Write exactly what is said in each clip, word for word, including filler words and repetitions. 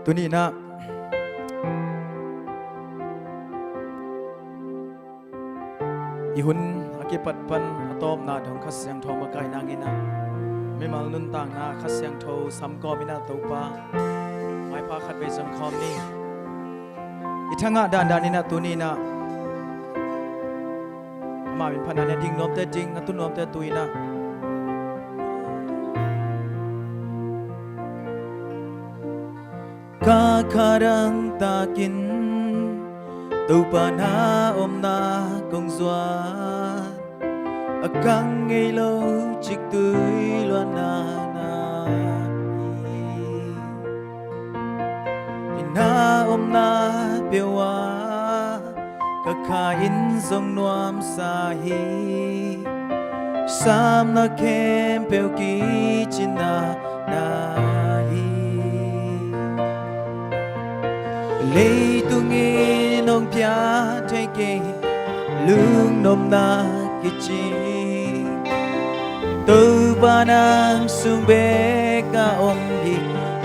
Tuni-in ah i hun a kipat pan a tawpna dong Kha Siangtho makaih nangin ah mimal nuntakna Kha Siangtho samkawm in ah Topa maipha khatvei zong khawm ni. I thangah dandan in ah tuni-in ah ama min phatna ne ding nuamte ding a tu nuamte tu in ah Kha kha dangtakin Topa na omna kong zuan, a kang ngei lo ciktui luanna na hi. I na omna peuh ah ka kha in zong nuamsa hi. Samna khempeuh kicinna na hi. Leitung in hong pia thei kei lungnopna kicing. Topa nang sung bek a om hi.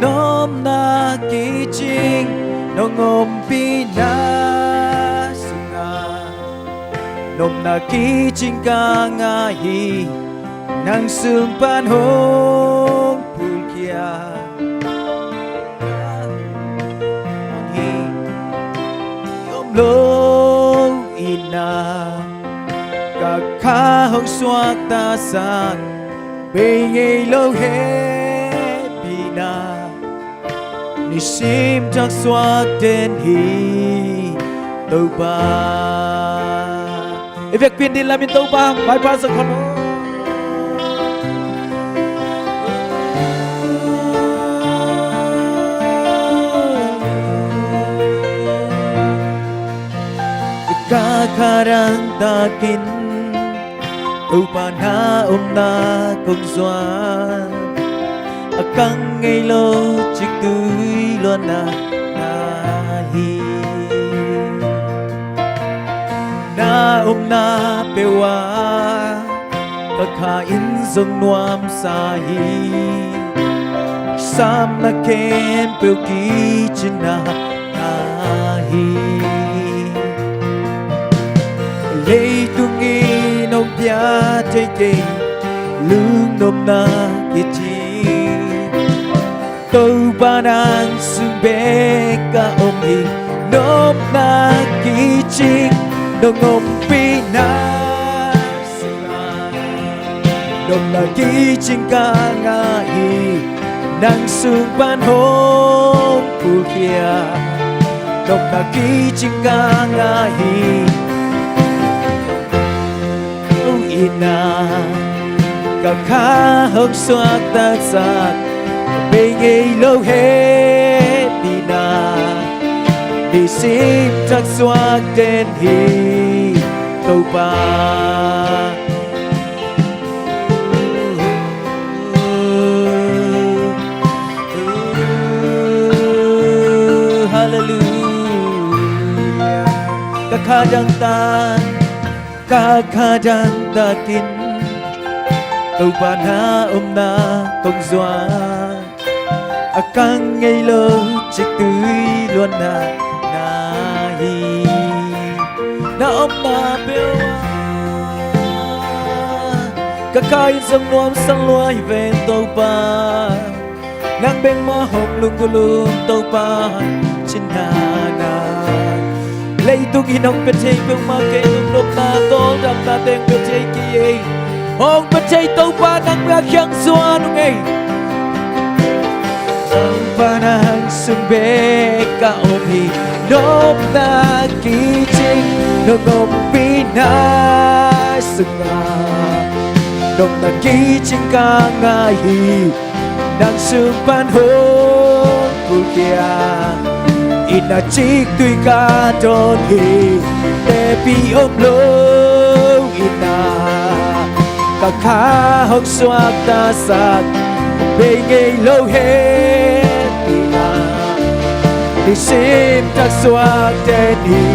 Nopna kicing nong ompihna sungah nopna kicing ka ngah hi. Nang sung pan hong pulkhia hi. Om lo in ah ka kha hong suaktasak, bei ngei lo hehpihna nisim thak suak den hi Topa. I vekpi-in din lamin Topa maipha zong khawm. Kha kha dangtakin Topa na omna kong zuan, a kang ngei lo ciktui luanna na hi. Na omna peuh ah ka kha in zong nuamsa hi. Samna khempeuh kicinna na hi. Leitung in hong pia thei kei lungnopna kicing. Topa nang sung bek a om hi. Nopna kicing nong ompihna sungah nopna kicing ka ngah hi. Nang sung pan hong pulkhia nopna kicing ka ngah hi. Ina ka kha hong suaktasak, bei ngei lo hehpihna nisim thak suak den hi Topa. Halleluia. Ka kha dangtak, ka kha dangtakin Topa na omna kong zuan, a kang ngei lo ciktui luanna na hi. Na omna peuh ah ka kha in zong nuamsa lua hi ven Topa. Nang bek mah hong lunggulh un Topa, cinna na. Leitung in hong pia thei peuhmah kei lungnopna, tawldamna teng pia thei kei ei. Hong pia thei Topa nang bek a kiang zuan ung ei. Topa nang sung bek a om hi. Nopna kicing nong ompihna sungah nopna kicing ka ngah hi. Nang sung pan hong pulkhia, ina ciktui ka dawn hi. Tepi om lo ina ka kha hong suaktasak, bei ngei lo hehpihna nisim thak suak den hi.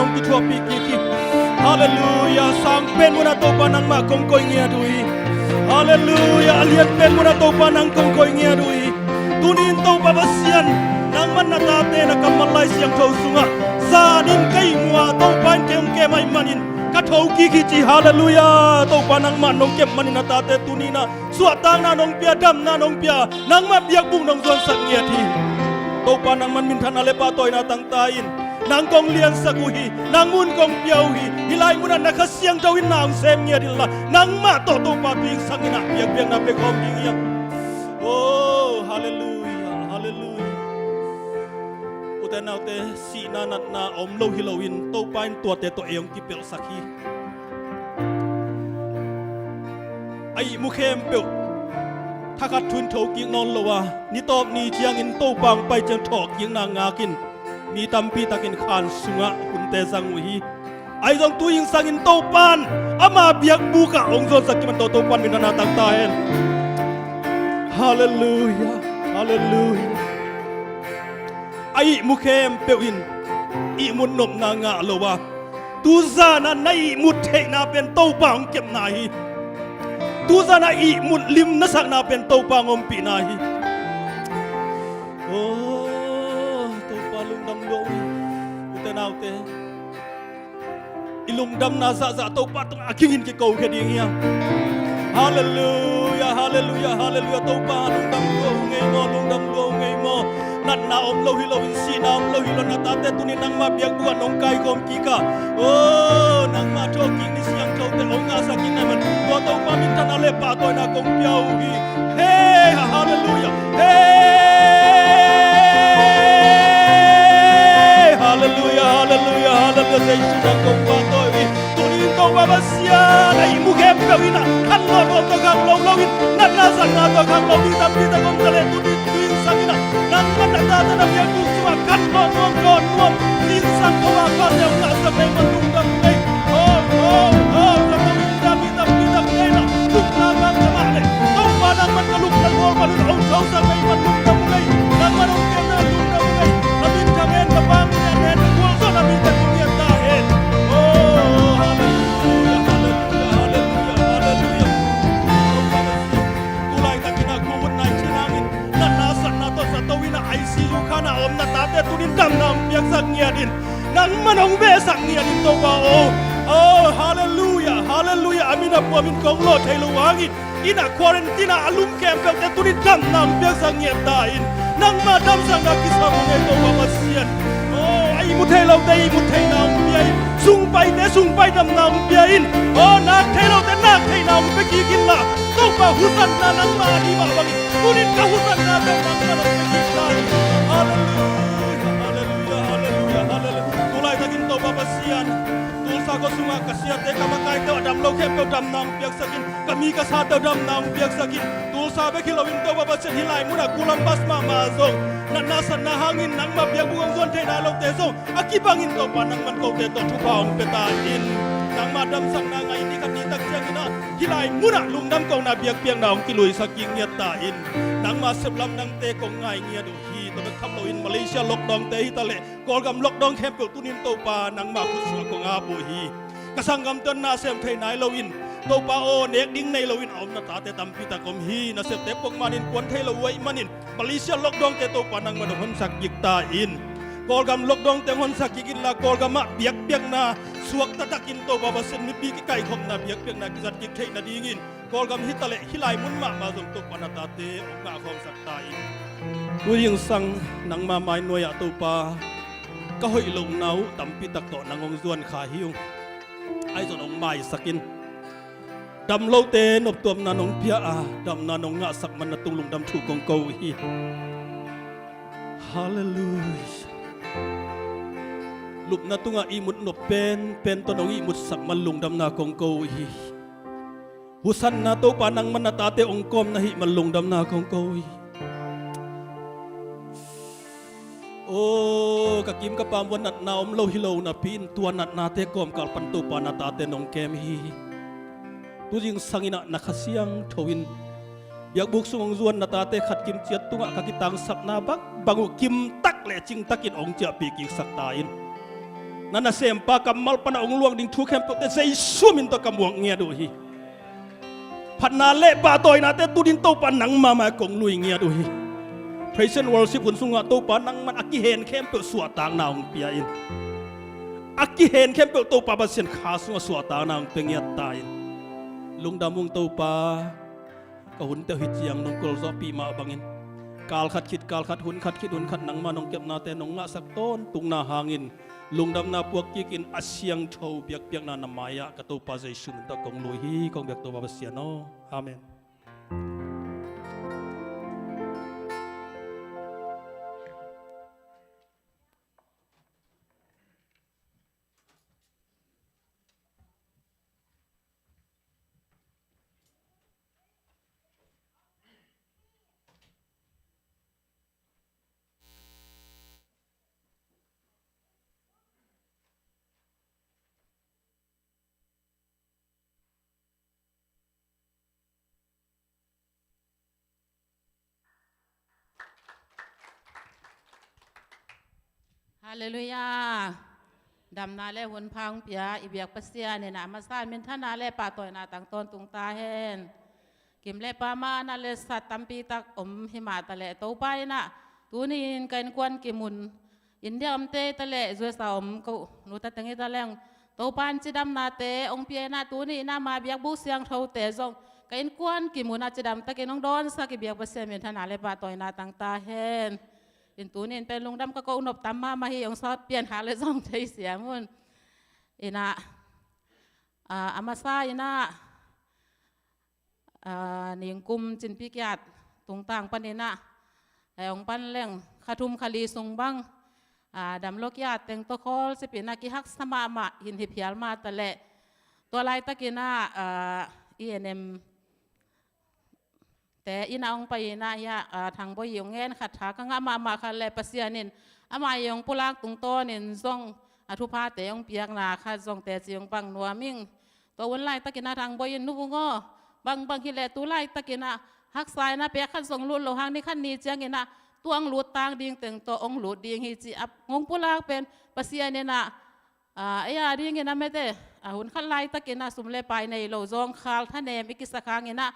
hong kithuahpih kik hi. Halleluiah. Sang pen munah Topa nangmah kong koih ngiat uh hi. Halleluiah. A lian pen munah Topa nang kong koih ngiat uh hi. Tuni in Topa Pasian, nangman na tate na kammal Lai Siangtho sungah zanin ka ihmu a, Topa in kei hong kem ahih manin ka thokik hi ci. Halleluiah. Topa nangmah nong kep manin na tate tuni inah suahtakna nong pia, damna nong pia, nangmah biakbuk nong zuansak ngiat hi. Topa nangman minthanna le pahtawina tangta in nang kong liansak uh hi. Nang mun kong pia uh hi. Hih lai munah na Kha Siangtho in na hong sem ngiat inla, nangmah tawh Topa tu zingsang inah biakpiakna pia khawm ding hi. Oh, halleluiah, halleluiah. Ute naute, sihna natna a om lo hi loin Topa in tuate tawh ei hong kipelhsak hi. A ihmu khempeuh thakhat thu in thokik nawn lo a, nitawp ni ciangin Topa hong pai ciang thawhkikna ngakin mi tampi takin khan sungah hunte zang uh hi. Ahi zong tu zingsangin Topa in ama biakbuk ah hong zuansak kim a, tawh Topa in minthanna tangta hen. Halleluiah, halleluiah. A ihmu khempeuh in ihmut nopna ngah lo a, tuzan ah na ihmut theihna pen Topa hong kepna hi. Tuzan ah ihmut lim na sakna pen Topa hong ompihna hi. Oh, Topa lungdam lua uh hi. Ute naute, i lungdamna zahzah Topa tungah a kingin kikokhia ding hi hang. Halleluiah, halleluiah, halleluiah. Topa lungdam lua uh ngei maw, lungdam lua uh ngei maw. Natna om lo hi loin, sihna om lo hi lo, na tate tuni nangmah biakbuk ah nong kaikhawm kik a, oh, nangmah thawhkik ni siangthote hong ngahsak kik na hih man, tua Topa minthanna le pahtawina kong pia uh hi. Hey, halleluiah. Hey, halleluiah, halleluiah, halleluiah. Jesu nang kong pahtawi uh hi. Tuni in Topa Pasian, a ihmu khempeuh in ah khanlawh nuam tawh khang lo loin, natna satna tawh khang lo mi tampi tak om ta leh, tuni in tu zingsang in ah nangman na tate na biakbuk sungah khanlawh nuam, dawn nuam, zingsang Topa pahtawi hong ngahsak na hih man lungdam ing. Oh, oh, oh, ka tawh in ah mi tampi tak in ah lungdam hang ka mah leh, Topa nangman ka lungdam nuam pan un hong thosak na hih man lungdam ing. Nangman hong kepna lungdam ing. Na min thang hen, na Pa min thang hen, na gualzawhna min thang hong hiat ta hen. Oh, halleluiah, halleluiah, halleluiah, halleluiah. Tu laitakin ah covid nineteen hangin natna satna tawh zato in ah I C U khan ah a om na tate tuni in damna hong piaksak ngiat in, nangman hong vehsak ngiat in Topa aw. Oh, halleluiah, halleluiah. A min a puamin kong lawh thei lo uh hangin, inn ah quarantine ah a lum khempeuhte tuni in damna hong piaksak ngiat ta in, nangma damsakna kisam ung ei Topa Pasian. Oh, a ihmu thei lote ihmu theihna hong pia in, sung paite sung pai damna hong pia in, oh, nak thei lote nak theihna hong pia kik inla, Topa husanna nangma a hi mah bangin tuni in ka husannate nangman hong pia kik ta in. Halleluiah, halleluiah, halleluiah, halleluiah. Tu laitakin Topa Pasian, Tulsa khua sungah ka siate ka makaite a dam lo khempeuh damna hong piaksak in, ka mi ka sate uh damna hong piaksak in. Tulsa bek hi loin Topa Pasian, hih lai munah Columbus mahmah zong natna satna hangin nangma biakbuk hong zuan thei nai lote zong a kibangin Topa nangman kote tawh thupha hong pia ta in. Nangma damsakna ngai ni khat ni tak ciangin ah hih lai munah lungdam kohna biakpiakna hong kiluisak kik ngiat ta in. Nangma seplam dangte kong ngai ngiat uh hi. Tua bek tham loin Malaysia lockdown te hi ta leh Kawlgam lockdown khempeuh tuni in Topa nangma khut sungah kong ap uh hi. Ka sanggamte na sem thei nai loin, Topa aw, nek ding nei loin a om na tate tampi tak om hi. Nasepte pokmanin kuan thei lo uh ahih manin Malaysia lockdown te Topa nangman hong honsak kik ta in. Kawlgam lockdown te hong honsak kik inla, Kawlgam ah biakpiakna suak taktakin Topa Pasian mipi kikaikhopna biakpiakna kizat kik theih nadingin Kawlgam hi ta leh hih lai mun mahmah zong Topa na tate hong ngah khawmsak ta in. Tu zingsang nangma mainuai ah Topa ka hoih lohna uh tampi tak tawh nang hong zuan kha hi ung. Ahi zong hong maisak in. Dam lote noptuamna nong pia a, damna nong ngahsak man na tung lungdam thu kong ko uh hi. Halleluiah. Lupna tungah ihmut nop penpen tawh nong ihmutsak man lungdamna kong ko uh hi. Husanna Topa nangman na tate hong kawm na hih man lungdamna kong ko uh hi. Aw, ka kim ka pam uah natna om lo hi lo napi-in tua natnate kawmkal pan Topa na tate nong kem hi. Tu zingsang in ah na Kha Siangtho in biakbuk sung hong zuan na tate khat kim ciat tungah ka kitangsapna bangbang uh kimtak le cingtakin hong ciahpih kiksak ta in. Na nasempa kammal pana hong luang ding thu khempeuhte Jesu min tawh ka muak ngiat uh hi. Phatna le pahtawihnate tu ding Topa nangmah mah kong lui ngiat uh hi. Praise and worship hun sungah Topa nangman a kihen khempeuh suahtakna hong pia in. A kihen khempeuh Topa Pasian kha sungah suahtakna hong pia ngiat ta in. Lungdam ung Topa. Ka hunte uh hi ciang nong kolzawhpih mah bangin, kal khat khit kal khat, hun khat khit hun khat nangmah nong kepnate nong ngahsak tawntung na hangin lungdamna puak kikin a siangtho biakpiakna na mai-ah ka Topa Jesu min tawh kong lui hi, kong biak Topa Pasian aw. Amen. Halleluiah. Damna le hun pha hong pia i biak Pasian in a masa minthana le pahtawina tang tawntung ta hen. Kim le pama na le sat tampi tak om hi mah ta leh Topa in a tuni in ka innkuan kimun India omte ta leh U S A om ko nu ta teng hi ta leng Topa in cidamnate hong pia in a tuni in a ma biakbuk siangthote zong ka innkuan kimun a cidam takin hong dawnsak i biak Pasian minthana le pahtawina tang ta hen. In tuni in pen lungdam ka ko nop tam mahmah hi, hong sawt pian hak le zong thei siam un. In a, a, a masa in a, a, ningkum cinpi kiat tungtang panin a, a, hong pan leng kha thum kha li sung bang, a, damlo kiat teng tawh khawl cipin a kihaksa mahmah hin hi phial mah ta leh. Tua laitakin a, a, E N M te inn ah hong pai in a, hiah, a, Thangboi hong ngen khat tha ka ngah mahmah khat le Pasian in amah hong pulak tungtawnin zong a thuphate hong piakna khat zong teci hong pang nuam ing. Tua hun laitakin a Thangboi in, "Nu Vung aw, bangbang hi leh tu laitakin a haksa in a pek khat zong lut lo hang ni khat ni ciangin a tua hong lut tang ding teng tawh hong lut ding hi," ci a hong pulak pen Pasian in a, a, ei a dingin a mete, a, hun khat laitakin a sum le pai nei lo zawngkhal thanem i kisak hangin a,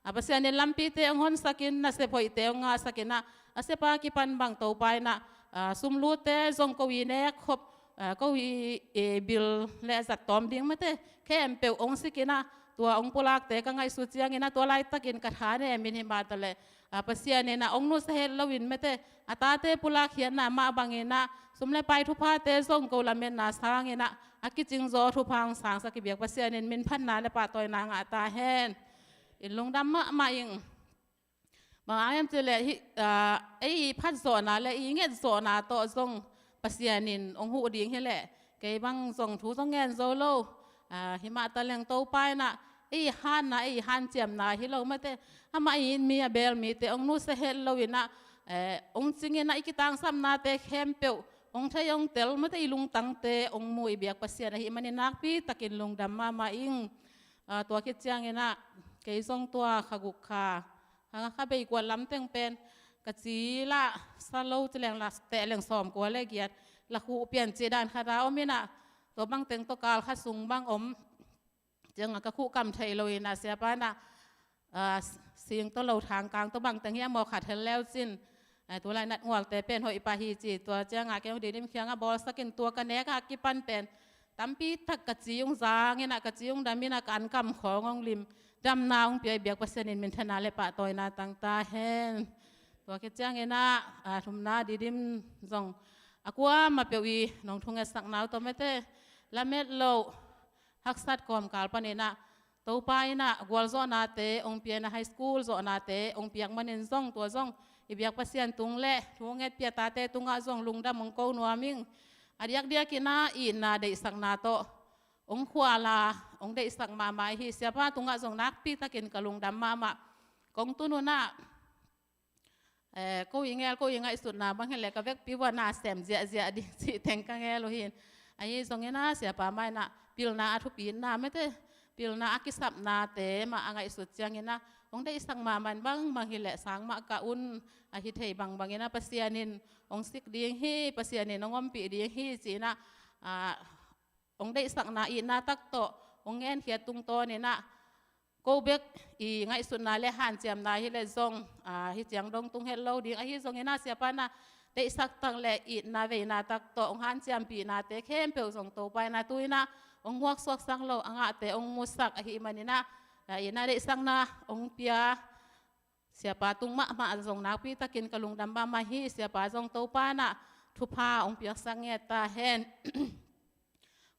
a, Pasian in lampite hong honsakin, nasep hoihte hong ngahsakin a, a sepa kipan bang Topa in a, a, sum lutte zong ko i nek khop, a, ko i, e, bil le a zat tawm ding mete khempeuh hong sikin a, tua hong pulakte ka ngaihsut ciangin a, tua laitakin ka thanem in hi mah ta leh, a, Pasian in a hong nusia het loin mete, a tate pulak khiatna mah bangin a, sum le pai thuphate zong ko lametna sangin a, a kicingzaw thupha hong sangsak i biak Pasian in minphatna le pahtawina ngah ta hen. In lungdam mahmah ing. Bang hang hiam cih leh hih, a, ei i phatzawhna le i ngetzawhna tawh zong Pasian in hong huh ding hi leh kei bang zong thu zong ngen zo lo. A, hi mah ta leng Topa in a, ei hatna, ei hanciamna hi lo mate, amah in mi a bel mite hong nusia het loin a, eh, hong cingin a i kitangsapnate khempeuh hong thei hong tel mate, i lungtangte hong mu i biak Pasian ahih manin nakpi takin lungdam mahmah ing. A, tua khit ciangin a, kei zong tua kha guk kha, a, kha bei kuat lam teng pen ka ci lah sa lo ci leng lah teh leng sawmkua le giat lah khuh pian cih dan khat a om in a, tua bang teng tawh kal khat sung bang om. Ciang a ka khuh kam thei loin a siapa in a, a, sing tawh lo thangkang tawh bang teng hiam maw khat hel leu cin, a, tu lai natngualte pen hoih pah hi ci. Tua ciang a kei hong Didim kiang a bawlsakin tua ka nek a kipan pen tampi tak ka ci hong zang in a, ka ci hong dam in a, ka ankam khawng hong lim, damna hong pia i biak Pasian in minthana le pahtawina tang ta hen. Tua khit ciangin a, a, thumna Didim zong a kuamah peuh i nong thungetsakna uh tawh mate, lamet loh haksat kawmkal panin a, Topa in a gualzawhnate hong pia in a, high school zawhnate hong piak manin zong tua zong i biak Pasian tung le thu hong ngetpih a tate tungah zong lungdam hong ko nuam ing. A diakdiakin a itna deihsakna tawh hong khual a, hong deihsak mahmah hi. Siapa tungah zong nakpi takin ka lungdam mahmah. Kong tun un a, eh, ko i ngel, ko i ngaihsutna bang hi leh ka vekpi uh a na sem ziahziah ding cih teng ka ngel uh hi. Ahi zongin a siapa mah in a pilna a thupitna mate, pilna a kisapnate mah a ngaihsut ciangin a hong deihsak mahmah in, bangbang hi leh sang mah ka un, ahi thei bangbangin a Pasian in hong sik ding hi, Pasian in hong ompih ding hi ci-in a, ah, hong deihsakna itna tak tawh hong ngenkhiat tungtawn in ah, ko bek i ngaihsutna le hanciamna hi leh zong, ah, hih ciang dong tung het lo ding. Ahi zongin ah, siapa in ah deihsak tak le itna veina tak tawh hong hanciampihnate khempeuh zong Topa in ah tu-in ah hong muaksuaksak lo, a ngahte hong musak ahih manin ah, ah, itna deihsakna hong pia siapa tung mahmah zong nakpi takin ka lungdam mahmah hi. Siapa zong Topa in ah thupha hong piaksak ngiat ta hen.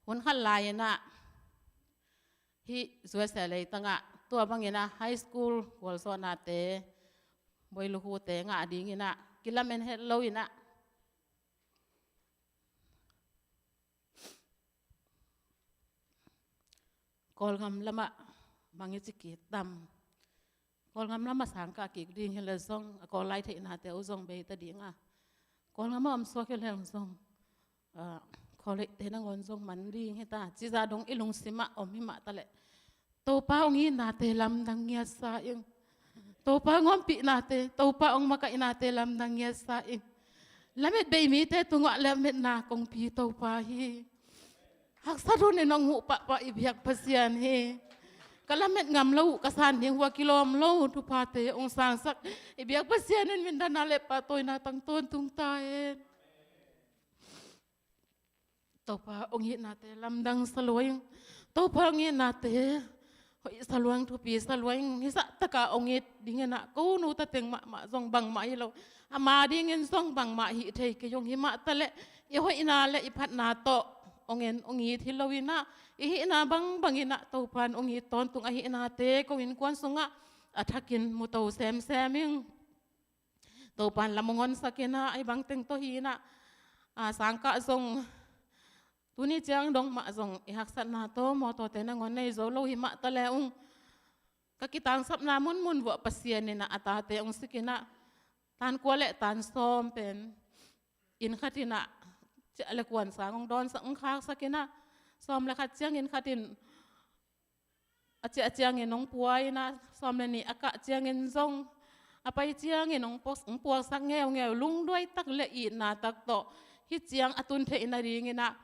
Hun khat lai-in ah hih U S A leitang ah tua bangin ah high school gualzawhnate, boilukhute ngah dingin ah kilamen het lo-in ah, Kawlgam lamah mang i ci kik tam. Kawlgam lamah sangkah kik ding hi leh zong, a Kawl lai theihnate uh zong bei ta ding a, Kawlgam ah om suak hi leh zong, ah, college-te nangawn zong man ding hi ta, cih zah dong i lungsim ah om hi mah ta leh, Topa hong itnate lamdang ngiatsa ing. Topa hong ompihnate, Topa hong makaihnate lamdang ngiatsa ing. Lamet bei mite tungah lametna kongpi Topa hi. Haksat hunin hong huh pahpah i biak Pasian hi. Ka lamet ngam lo uh, ka san ding uh a kilawm lo uh thuphate hong sangsak i biak Pasian in mindanna le pahtawina tang tawntung ta hen. Topa hong itnate lamdang sa lua ing. Topa hong itnate hoih sa lua ing, thupi sa lua ing. Hih zah tak a hong it dingin ah ko nu ta teng mahmah zong bangmah hi lo, ama dingin zong bangmah hih thei kei ung. Hi mah ta leh i hoihna le i phatna tawh hong en hong it hi lo-in ah, i hihna bangbangin ah Topa in hong it tawntung ahihnate ko innkuan sungah a thakin mu to semsem ing. Topa in lam hong honsak in ah, ahi bang teng tawh hi-in ah, ah, sangkah zong tuni ciang dong mah zong i haksatna tawh mawtawte nangawn nei zo lo hi mah ta leh ung, ka kitangsapna munmun vuah Pasian in ah a tate hong sik in ah, tan kua le tan sawm pen inn khat in ah ciah le kuan sang hong dawnsak, hong khaksak in ah, sawm le khat ciangin khat in a ciah ciangin hong pua in ah, sawm le nih a kah ciangin zong a pai ciangin hong puak, hong puaksak ngeungeu, lungduai tak le itna tak tawh hih ciang a tun theih nadingin ah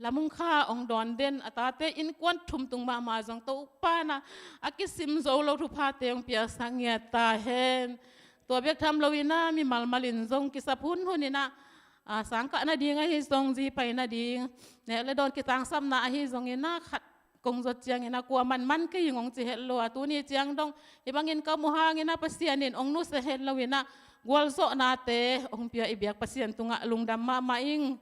lam hong kha hong dawn den a tate innkuan thum tung mahmah zong Topa in ah a kisim zo lo thuphate hong piaksak ngiat ta hen. Tua bek tham lo-in ah mimal malin zong kisap hunhun in ah, ah, sangkah nading ahi zong, zi pai nading, nek le dawn kitangsapna ahi zongin ah, khat kong zot ciangin ah kua manman kei ing hong ci het lo a, tuni ciang dong hih bangin ka mu hangin ah Pasian in hong nusia het lo-in ah gualzawhnate hong pia i biak Pasian tungah lungdam mahmah ing.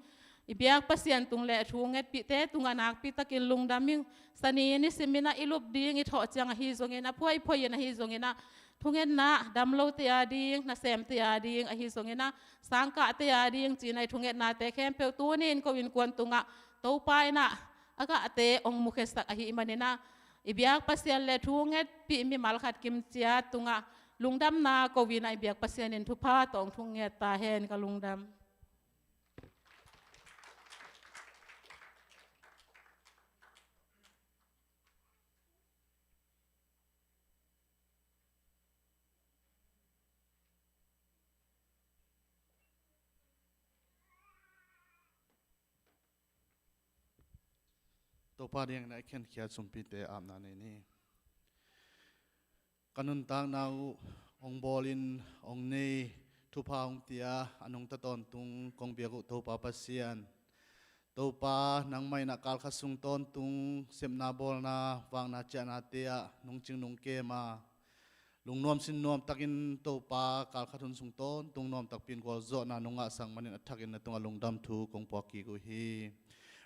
I biak Pasian tung le thu ngetpihte tungah nakpi takin lungdam ing. Sani ni simin ah i lup ding i thawh ciang ahi zongin ah, phuaiphuai in ahi zongin ah, thungetna dam lote a ding, nasemte a ding ahi zongin ah, sangkahte a ding ci-in ah i thungetnate khempeuh tuni-in ko innkuan tungah Topa in ah a gahte hong mukhiasak ahih manin ah, i biak Pasian le thu ngetpih mimal khat kim ciat tungah lungdamna ko-in ah i biak Pasian in thupha tawh hong thuk ngiat ta hen. Ka lungdam. Topa dingin a i khenkhiat sumpite apna nei ni. Ka nuntakna uh hong bawlin hong nei, thupha hong pia, a nungta tawntung kong biak uh Topa Pasian, Topa, nangmah in ah kalkhat sung tawntung sepna bawlna, vakna ciahnate ah nungcing nungkem a, lungnuam sinnuam takin Topa kalkhat hun sung tawntung nuam takpi in gualzawhna nong ngahsak manin a thakin na tungah lungdam thu kong puak kik uh hi.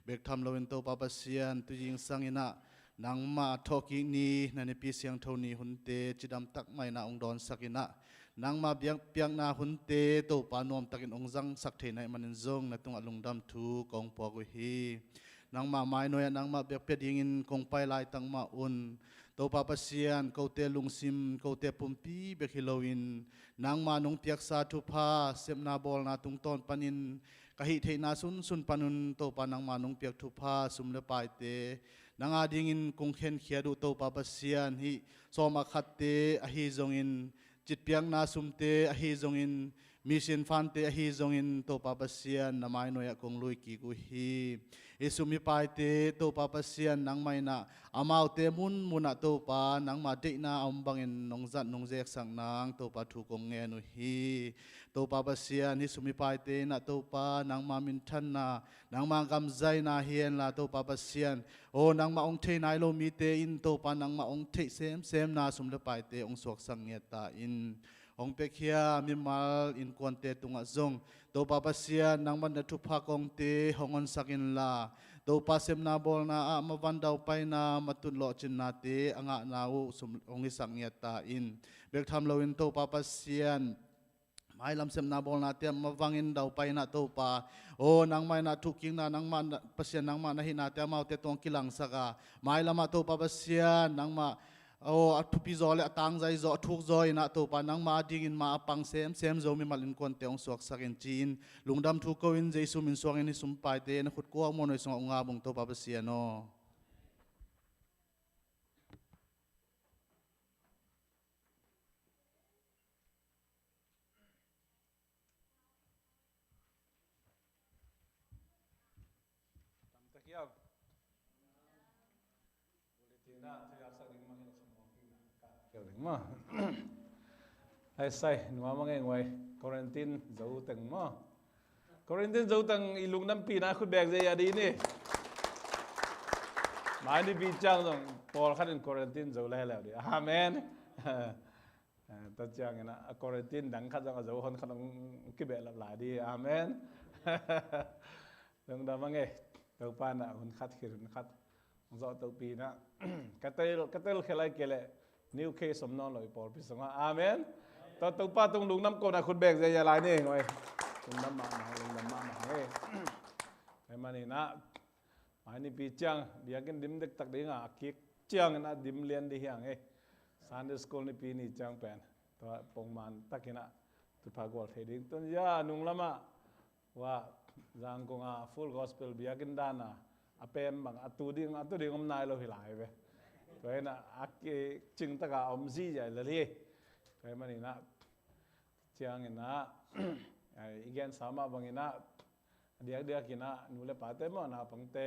Bek tham loin Topa Pasian, tu zingsang in ah nangmah thawhkik ni, na Nipi Siangtho ni hunte cidam tak mah in ah hong dawnsak in ah, nangmah biakpiakna hunte Topa nuam takin hong zangsak thei na hih manin zong na tungah lungdam thu kong puak uh hi. Nangmah mainuai ah nangmah biakpiak dingin kong pai laitak mah un, Topa Pasian, kote lungsim, kote pumpi bek hi loin, nangmah nong piaksa thupha, sepna bawlna tungtawn panin ka hih theihna sunsun panun Topa nangmah nong piak thupha, sum le paite, nang a dingin kong khenkhiat uh Topa Pasian, hih sawm ah khatte ahi zongin, citpiakna sumte ahi zongin, mission fundte ahi zongin, Topa Pasian, na mainuai ah kong lui kik uh hi. Hih sum hih paite Topa Pasian nangmah in ah amaute munmunah Topa nangmah deihna a om bangin nong zat nong zeksak nang Topa thu kong ngen uh hi. Topa Pasian, hih sum hih paite in ah Topa nangmah minthanna, nangmah gamzaina hi henla Topa Pasian, aw nangmah hong thei nai lo mite in Topa nangmah hong theih semsemna sum le paite hong suaksak ngiat ta in. Hong piakhia mimal innkuante tungah zong Topa Pasian nangmah na thupha kongte hong honsak inla, Topa sepna bawlna ah mavan daupaina matut lawhcinnate a ngahna uh sum hong hisak ngiat ta in. Bek tham loin Topa Pasian mailam sepna bawlnate ah mavangin daupaina Topa, aw nangmah in ah thuhkikna nangmah na, Pasian nangmah na hihnate amaute tungah kilangsak a, mailamah Topa Pasian nangmah aw a thupi zaw le a tangzai zaw a thuk zaw in ah Topa nangmah adingin ma a pang semsem zo mimal innkuante hong suaksak in ci-in lungdam thu ko in Jesu min suangin hih sum paite na khut kuak muanhuai sungah ung a bung Topa Pasian aw. Ai sai nua mangeng wai. Quarantine zo teng maw? Quarantine zo teng i lungdampina khut bek zei a di ni. Mai nipi ciang zong pawlkhat in quarantine zo leuleu di. Amen. Eh, tua ciangin ah a quarantine dang khat zong a zo hon khat hong kibehlap lai di. Amen. Lungdam a ngei. Topa in ah hun khat khit hun khat hong zawh tohpi in ah ka tel, ka tel khel ai kei leh new case om nawn lo i pawlpi sungah. Amen. Tua Topa tung lungdam kohna khut bek zia lai ni ngoi. Lungdam mahmah, lungdam mahmah ngei. Tua ahih manin ah mai nipi ciang biakinn dim dektak ding a, a kik ciangin ah dim lian di hi hang e. Sunday school nipi ni ciang pen tua pongman takin ah thupha gual thei ding. Tun zia nung lamah ua Zangkong a Full Gospel biakinn dan a a pem bang a tu ding, a tu ding om nai lo hi lai ve. Tua in ah a kicing taka om zihziah lel hi. Tua ahih manin ah ciangin ah i gensa mah bangin ah a diakdiakin ah nu le pate maw, naupangte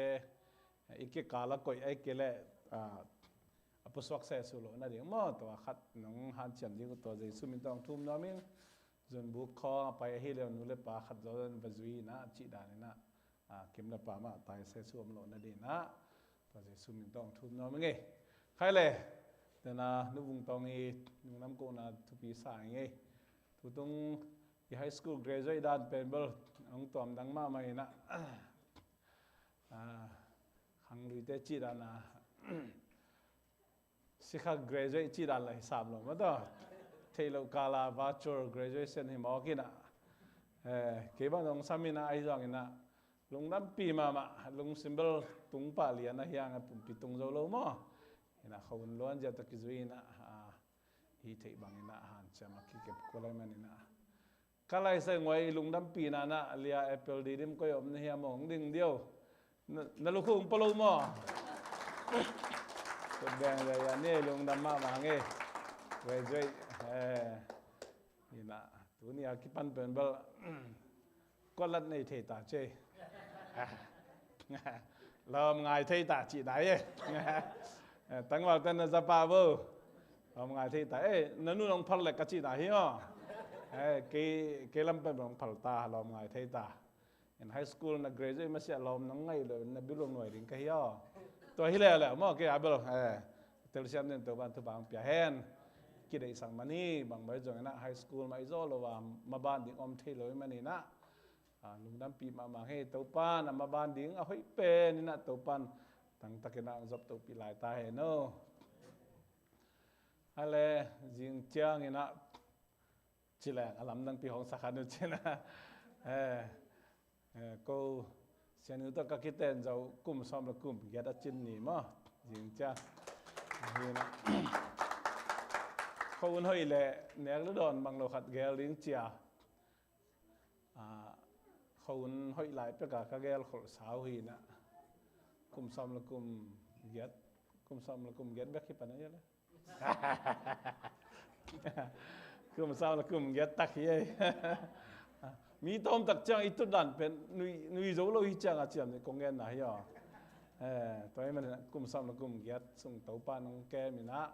i kikal a koih ahih kei leh a pusuak sesu loh nading maw, tua khat nong hanciam ding uh tua Jesu min tawh hong thum nuam ing. Zunbuk khawng a pai ahih leh nu le pa khat zaw in va zui in ah cih dan in ah kim le pa mah tai sesu om loh nading in ah tua Jesu min tawh hong thum nuam ing ei. Khai le tena Nu Vung Tawng i lungdam kohna thupi sa ing ei. Tutung i high school graduate dan pen bel hong tuamdang mahmah in ah khangluite cih dan a sikha graduate cih dan la hi sam lo maw taw. Theih loh kal a virtual graduation hi mawk in ah kei bang zong sam in ah ahi zongin ah lungdampi mahmah, lungsim bel tung pah lian ahi hang a pumpi tung zo lo maw. In ah khua hun luan zia tawh kizui in ah hi theih bangin ah hanciam a kikep kul ahih manin ah ka laisai nguai i lungdampihna in ah lia April Didim koi om na hiam hong ding dio. Na lukhu hong pua lo maw? Kut beng le ia ni lungdam mahmah ngei. Graduate in ah tuni a kipan pen bel kualat nei thei ta cei. Lawm ngai thei ta cih nai e. Tangval ten na zapa bo. Lawm ngai thei ta e, na nu nong phal lek ka cih nai hi aw. Kei lam pen nong phal ta, lawm ngai thei ta. In high school na graduate masiah lawm nong ngaih lo in na biluang nuai ding ka hi aw. Tua hi leuleu maw kei a bel telsiam den Topan thupha hong pia hen. Kideihsak man hi bang bai zongin ah high school mah i zawh lo a maban ding om thei lo i manin ah lungdampih mahmah hi. Topan a maban ding a hoih pen in ah Topan tangtakin ah hong zop tohpih lai ta hen aw. Hale zing ciangin ah cileng a lamdangpi hong sakhan uh cin ah ko sianu tawh ka kiten zo kum sawm le kum giat a cin ni maw? Zing cia ahi na. Kho un hoih le nek le dawn bang lo khat gel ding cia. Kho un hoih lai peka ka gel kholh sau hi na. Kum sawm le kum giat, kum sawm le kum giat bek hi pan a ia le. Kum sawm le kum giat tak hi ei. Mi tawm tak ciang i tut dan pen nui, nui zo lo hi ciang a ciam ni kong genna hi aw. Eh, tua ahih manin ah kum sawm le kum giat sung Topa nong kem in ah,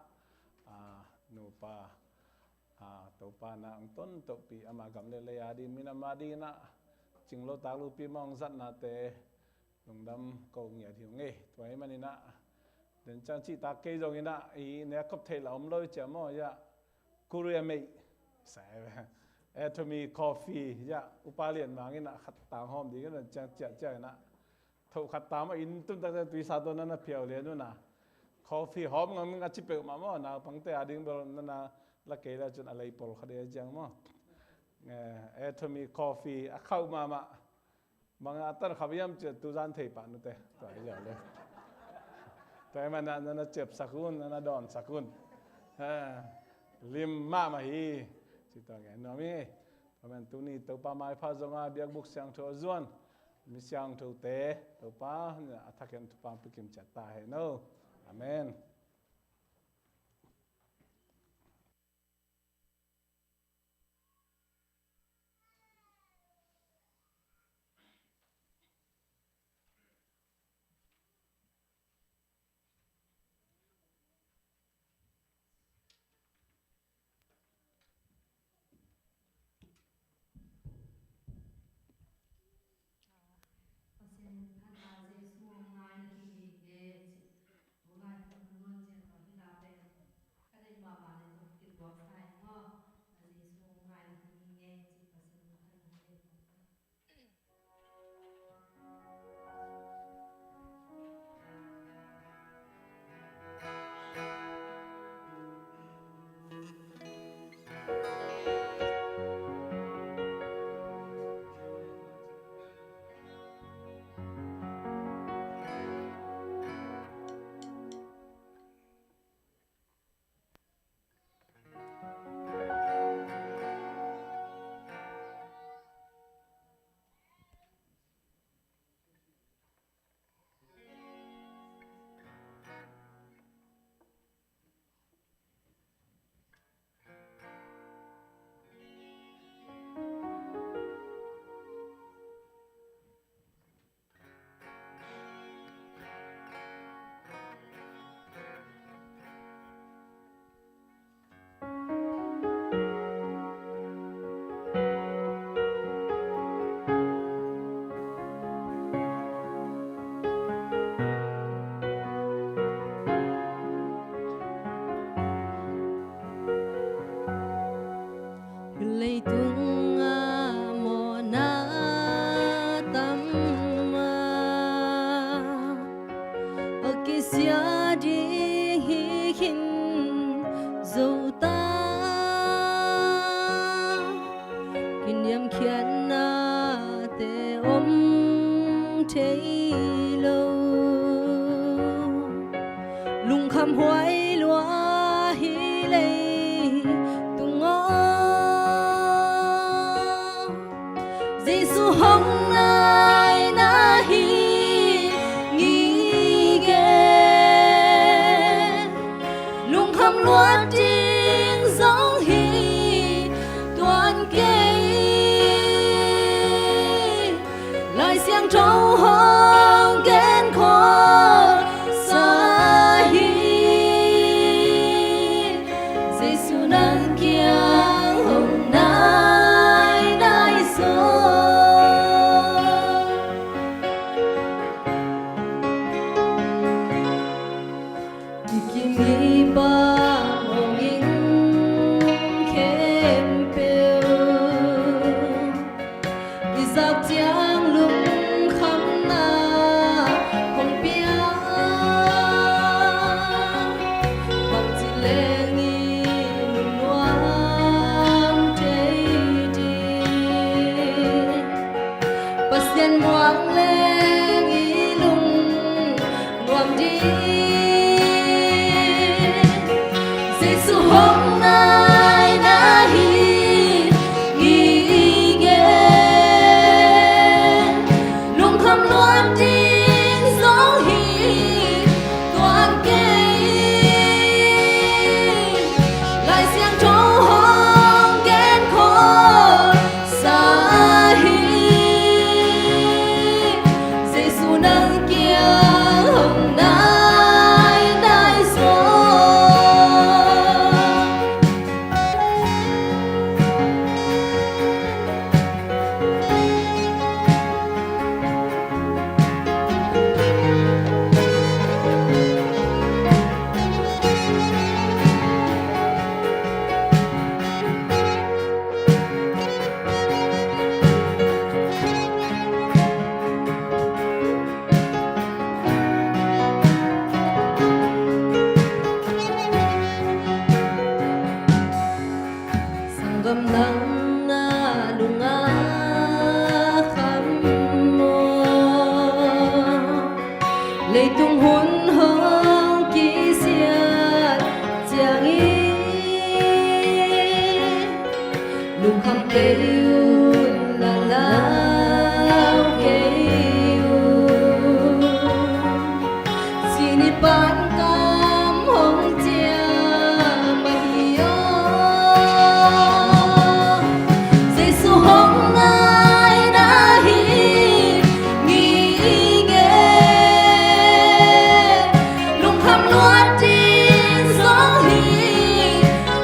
ah, nupa, ah, Topa na hong tontohpih ama gam le lei a ding, minam a ding in ah cing lo tak lopi mah hong zatnate lungdam ko ngiat hi ung ei. Tua ahih manin ah den ciang cihtak kei zong in ah i nek khop theih la om lo i ciam aw, ya. Korea meih, sa, Atomy Coffee, ya, Upa Lian Mang in ah khat tang hawm ding in ah ciang ciah ciang in ah tho khat tang mah in tun tak ciang tuisa tawh na na phiau lian un ah, coffee hawm ngam ngam a ci peuhmah maw, naupangte a ding bel na na la kei le cun a lei pawl khat e ciang maw. Eh, Atomy Coffee a khauh mahmah. Bang a tan khauh hiam cih tu zan thei pah nute. Tua hi zia le. Tua hi man na, na, na ciapsak un, na, na dawnsak un. Ha, lim mahmah hi. Ci tua ngen nuam hi. Tua man tuni Topa maipha zong a biakbuk siangtho a zuan mi siangthote Topa a thakhen thupha pia kim ciat ta hen aw. Amen. Pasian in phat a, Jesu hong ngai na hi hi nge ci. Tulai hong luan ciang hong hi la pen ka deih mahmah le zong kituak sa ing maw. Jesu hong ngai na hi hi nge ci. Pasian in phat a, Jesu hong ngai na hi hi nge ci. Leitung ah mawhna tam a, a kisia ding hi khin zo ta. Kiniamkhiatnate om thei lo, lungkham huai lua hi leitung aw. Jesu hong nai na hi ngige, lungkham luat ding zong hi tuan kei. Lai Siangtho hong gen khawlsa hi. Jesu nang kiang hong nai nai zaw. Kimi pa mawngin khempeuh i zak ciang lungkhamna hong pia. Bangci leng i lungnuam thei ding, Pasian muang leng i lungnuam ding. Jesu hong nai na hi ngige, lungkham luat ding zong hi tuan kei. Lai Siangtho hong gen khawlsa Hun hong kisiat ciangin lungkham kei un, lalau kei un. Sini pan kam hong ciam ahi aw. Jesu hong nai na hi ngitnget. Lungkham luat ding zong hi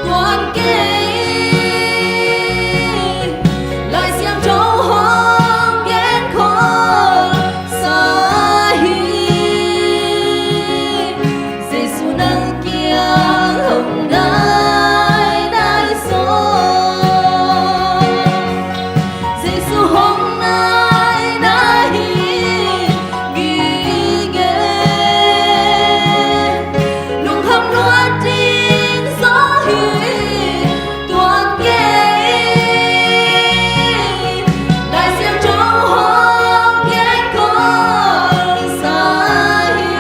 tuan kei. Lai Siangtho hong gen khol sa hi. Jesu nang kiang hong nai nai sawm. Jesu hong nai na hi ngitnget. Lungkham luat ding zong hi tuan kei. Lai Siangtho hong gen khol sa hi.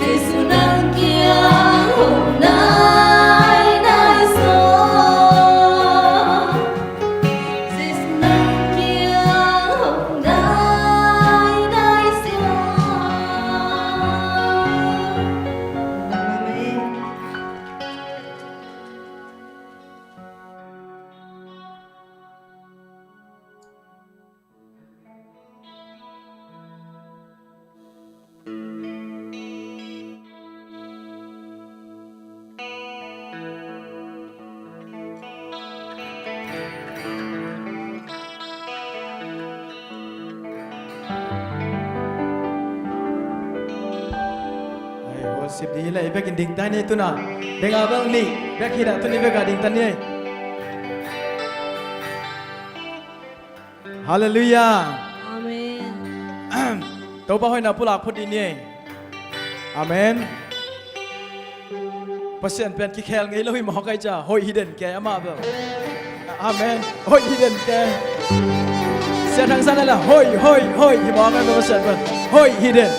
Jesu nang kiang hong nai nai sawm. Jesu nang kiang hong nai nai sawm. Amen. Ai, worship ding hi leh, i bekin dingta ni tuna. Denga bel nih bek hi dah, tuni bek a dingta ni. Halleluiah. Amen. Topa hoihna pulak phot dih ni. Amen. Pasian pen kikhel ngei lo hi mawk ai ca, hoih hi den ke amah bel. Amen. Hoih hi den ke. Sian hangsan ala hoih, hoih, hoih hi mawk ai bel Pasian pen. Hoih hi den.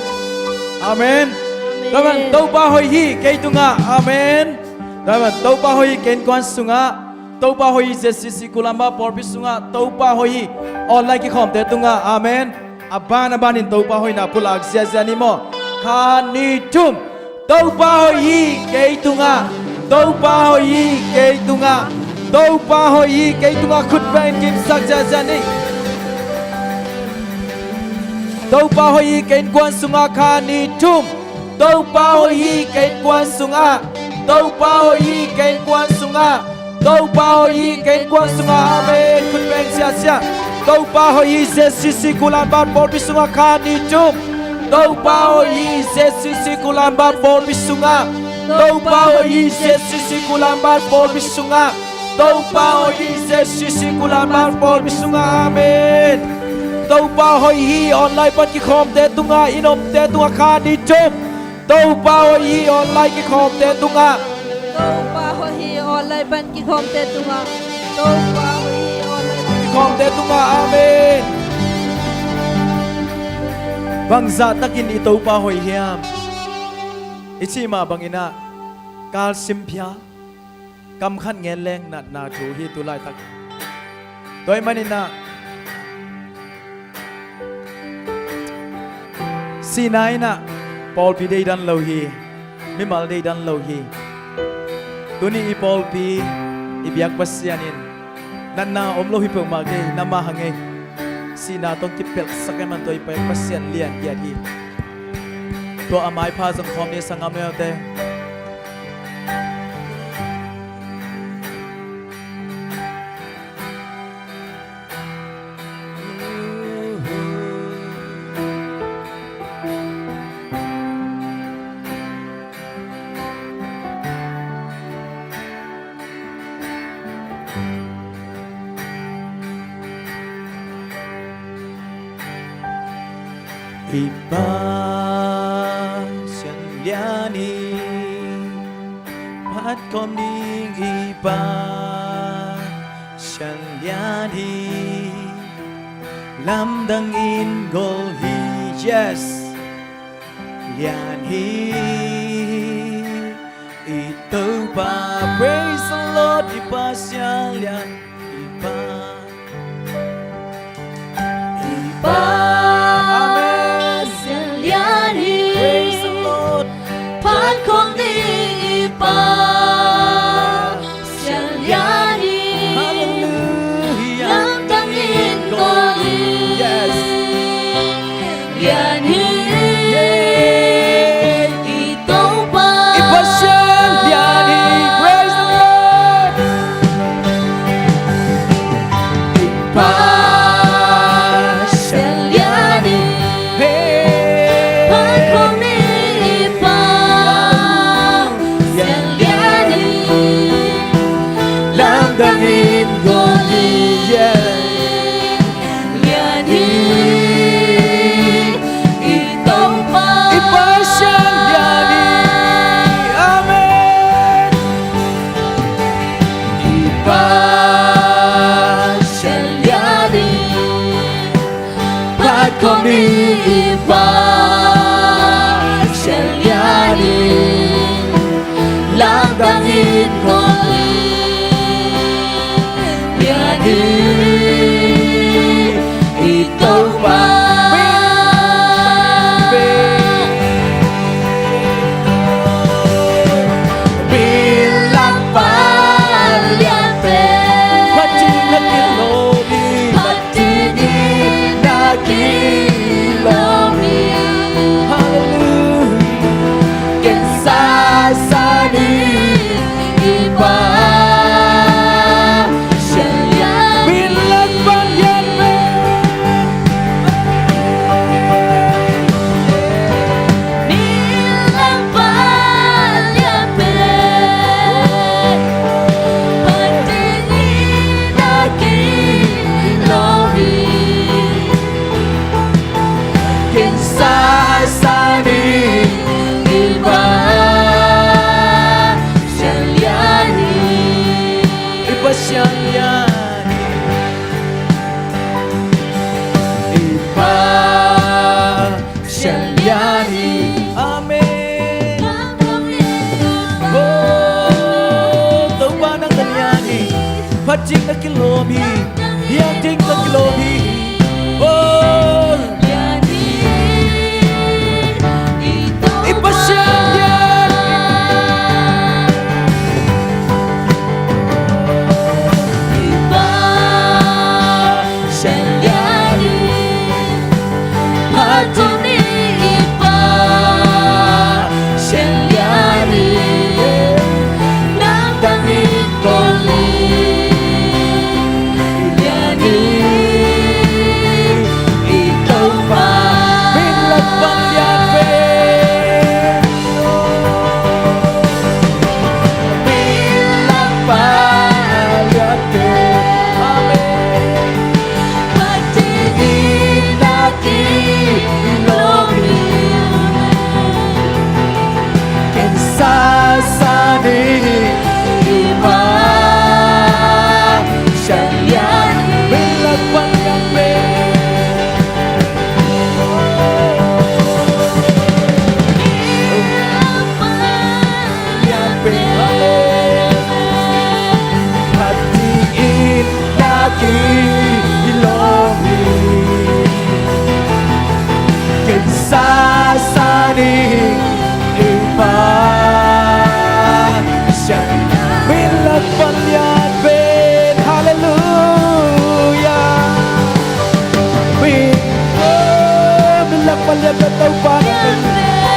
Amen. Amen. Tua man Topa hoih hi kei tungah. Amen. Tua man Topa hoih hi kei innkuan sungah. Topa hoih hi Z C C Kulamba pawlpi sungah, Topa hoih hi online kikhawmte tungah. Amen. A ban a banin Topa hoihna pulak ziazia ni maw. Khat, nih, thum. Topa hoih hi kei tungah. Topa hoih hi kei tungah. Topa hoih hi kei tungah. Khut beng kipsak ziazia ni. Topa hoih hi kei innkuan sungah. Khat, nih, thum. Topa hoih hi kei innkuan sungah. Topa hoih hi kei innkuan sungah. Topa hoih hi kei innkuan sungah. Amen. Khut beng siasia. Topa hoih hi Z C C Kulamba pawlpi sungah. Khat, nih, thum. Topa hoih hi Z C C Kulamba pawlpi sungah. Topa hoih hi Z C C Kulamba pawlpi sungah. Topa hoih hi Z C C Kulamba pawlpi sungah. Amen. Topa hoih hi online pan kikhawmte tungah, i omte tungah. Khat, nih, thum. Topa hoih hi online kikhawmte tungah. Topa hoih hi online pan kikhawmte tungah. Topa hoih hi online pan kikhawmte tungah. Amen. Bangzah takin i Topa hoih hiam? I cih mah bangin ah, kalsim phial, kam khat ngen leng natna thu hi tu laitak. Tua ahih manin ah, sihna in ah pawlpi deidan lo hi, mimal deidan lo hi. Tuni i pawlpi, i biak Pasian in natna om lo hi peuhmah kei, na mah hang ei. Sihna tawh kipelhsak ahih man tua i biak Pasian lian kiat hi. Tua a maipha zong khawm ni, sanggam leute. I Pasian lian hi, phat khawm ding i Pasian lian hi, lamdang in gol hi. Yes. lian hi. I Topa, praise the Lord, i Pasian lian, i Pa, i Pa, amen, Pasian lian hi. Praise the Lord. Phat khawm ni i Pasian lian hi. Hallelujah. Lamdang in kawl hi. Yes. Lian hi. Yeah. I Topa, i Pasian lian hi. Praise the Lord. I Pasian lian hi. Hey. Phat khawm ni i Pasian lian hi. Lamdang in kawl hi. Yeah. Lian hi. I Topa, i Pasian lian hi. Amen. I Pasian lian hi. Phat khawm ni i Pasian lian hi. Lamdang in kawl hi. Lian hi. I Topa, Belampa lian pen. Phat ding na kilawm hi. Phat ding na kilawm hi. Hallelujah. Ken sasa ni i Pasian lian. Belampa lian pen. Belampa lian pen. Phat ding na kilawm hi. Ken sasa ni i Pasian lian hi. I Pasian lian hi. I Pasian lian hi. Amen. Oh, Topa nang ka lian hi. Phat ding na kilawm hi. Lian ding na kilawm hi. Oh. I Pasian lian. I Pasian lian hi. Phat ding ni i Pasian lian hi. Lamdang in kawl hi. Lian hi. I Topa. Belampa lian pen. Belampa lian pen. Amen. Phat ding na kilawm hi. Ken sasa ni i Pasian lian. Belampa lian pen. Belampa lian pen. Phat ding na kilawm hi. Ken sasa ni i Pasian. Belampa lian pen. Hallelujah. Amen. Oh, belampa lian pen Topa.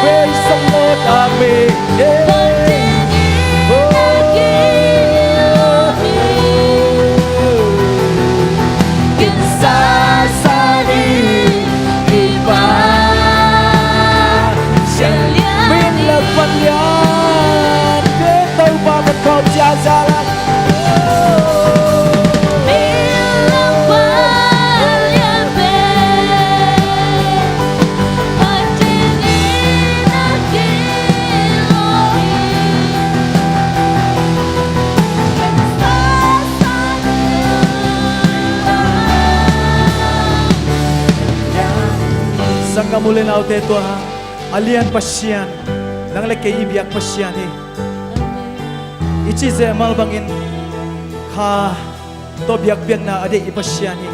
Praise the Lord. Amen. Yeah. Oh. Ken sasa ni i Pasian lian. Belampa lian pen Topa, phat khawm ziahziah lai. Belampa lian pen. Phat ding na kilawm hi. Sanggam u le naute, tua hang A lian Pasian, nang le kei i biak Pasian hi. I cih zehmal bangin kha tawh biakpiakna a deih i Pasian hi.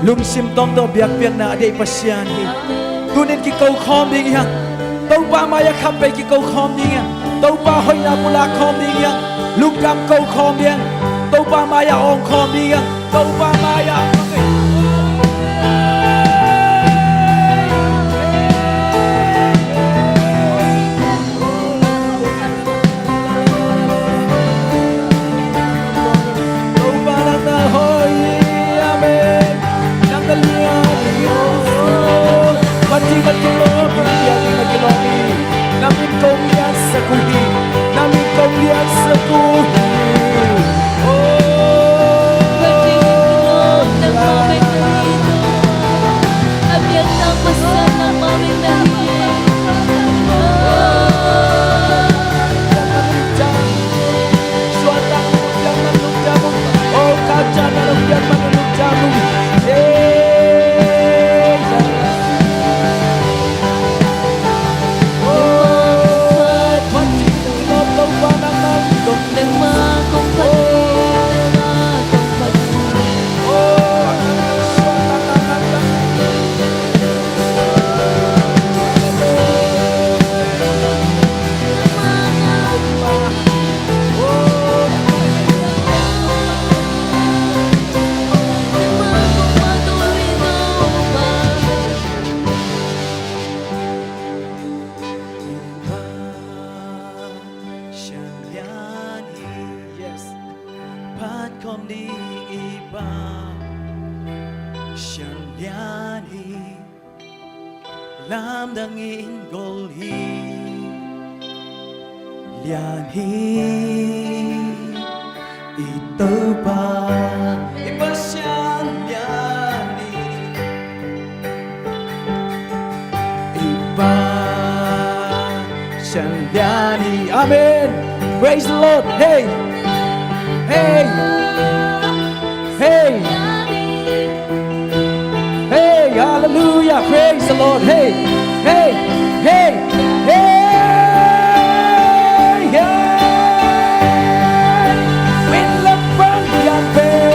Lungsim tawng tawh biakpiakna a deih Pasian hi. Tunin kiko khawm ding hi hang. Topa mai-ah khampei kiko khawm ding hi hang. Topa hoihna pulak khawm ding hi hang. Lungdam ko khawm ding hi hang. Topa mai-ah awng khawm ding hi hang. Topa mai-ah Topa nang na hoih hi. Amen. Nang na lian hi. Mati, mati, mati, mati, mati, mati. Na min kong liansak uh hi. Na min kong liansak uh hi. Oh. Yes. Phat khawm ding i Pasian lian hi. Lamdangin gol hi. Lian hi i Topa. I Pasian lian hi. I Pasian lian hi. Amen. Praise the Lord. Hey. Hey. Hey. Hey. Hallelujah. Praise the Lord. Hey. Hey. Hey. Hey. Hey. Min lak pan lian pen.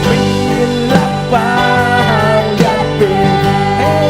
Min lak pan lian pen. Hey.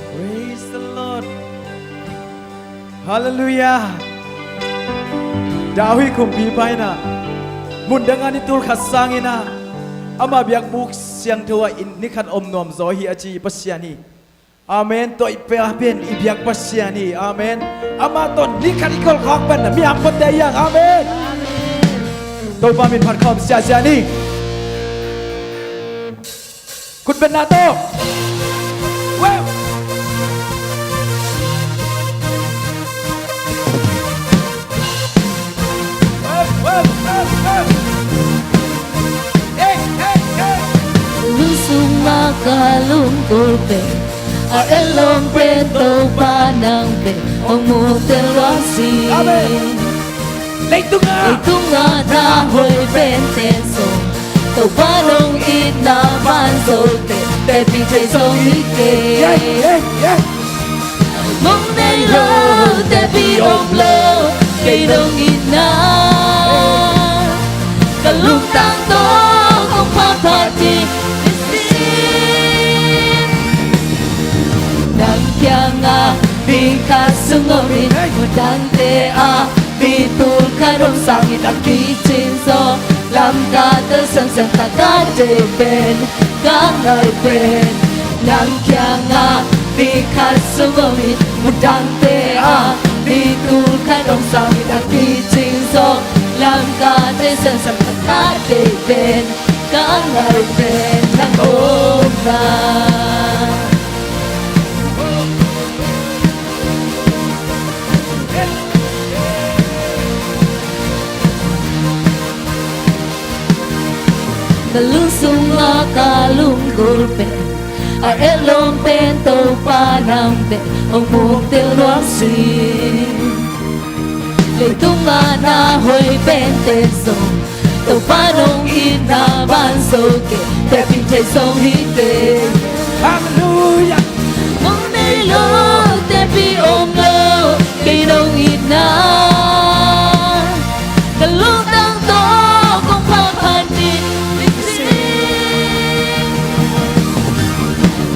Praise the Lord. Hallelujah. David kumpipa in ah, mun dang ah ni tul khat sangin ah, ama biakbuk siangtho ah ni khat om nuam zaw hi a ci Pasian hi. Amen. Tua i pia pen i biak Pasian hi. Amen. Ama tawh ni khat i kolkhak pen na mi hang phuatte hi hang. Amen. Topa min phat khawm siasia ni. Khut beng na tawh. Wow. Wow, wow, wow, wow. Hey, hey, hey. Lungsung mah ka lungkul pen, a elong pen Topa nang pen hong mu tel luang si. Amen. Leitung ah, leitung ah na hoih pen ten song, Topa dong itna man zo te, te pi te zong i ke. Yeah, yeah, yeah. Mong nei lo, te pi om lo, kei dong itna. Ka lungtang tawh kong phat phat ding i si. Nang kiangah mi khat sung om in, mundangte ah mi tul khat Dong sangin a kicing zaw, Lamka Telsiam siangtho ka deih pen, ka ngaih pen, nang kiangah ni khat sung om in, mundangte ah ni tul khat om sangin a kicing zaw, Lamka Telsiam siangtho ka deih pen, ka ngaih pen nang om na. Ka lungsung ah ka lunggulh pen, a etlawm pen Topa nang bek hong muktel nuam sih. Leitung ah na hoih pente zong Topa nong itna ban zo kei, tepih thei zong hi kei. Halleluiah. Mong nei lo, tepih om lo, kei nong itna, ka lungtang tawh kong phat phat ding hi.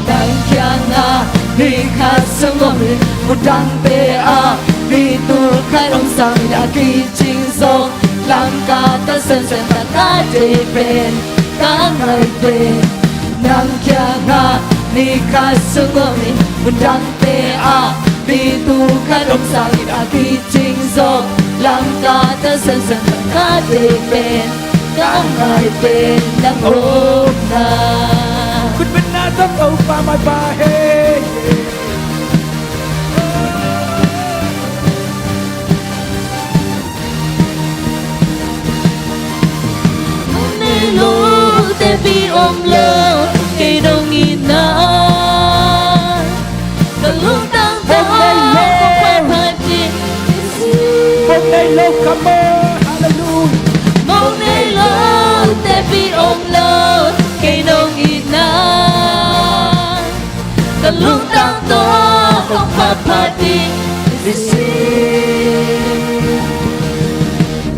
Nang kiangah ni khat sung om in, mundangte ah ni tul khat om sangin a kicing zaw, Lamka Telsiam siangtho ka deih pen, ka ngaih pen, nang kiangah ni khat sung om in, mundangte ah ni tul khat om sangin a kicing zaw, Lamka Telsiam siangtho ka deih pen, ka ngaih pen nang om na. Khut beng na tawh Topa maipha hen. Mong nei lo, tepih om lo, kei nong itna, ka lungtang tawh kong phat phat ding hi. Mong nei lo, come on, hallelujah. Mong nei lo, tepih om lo, kei nong itna, ka lungtang tawh kong phat phat ding hi sih.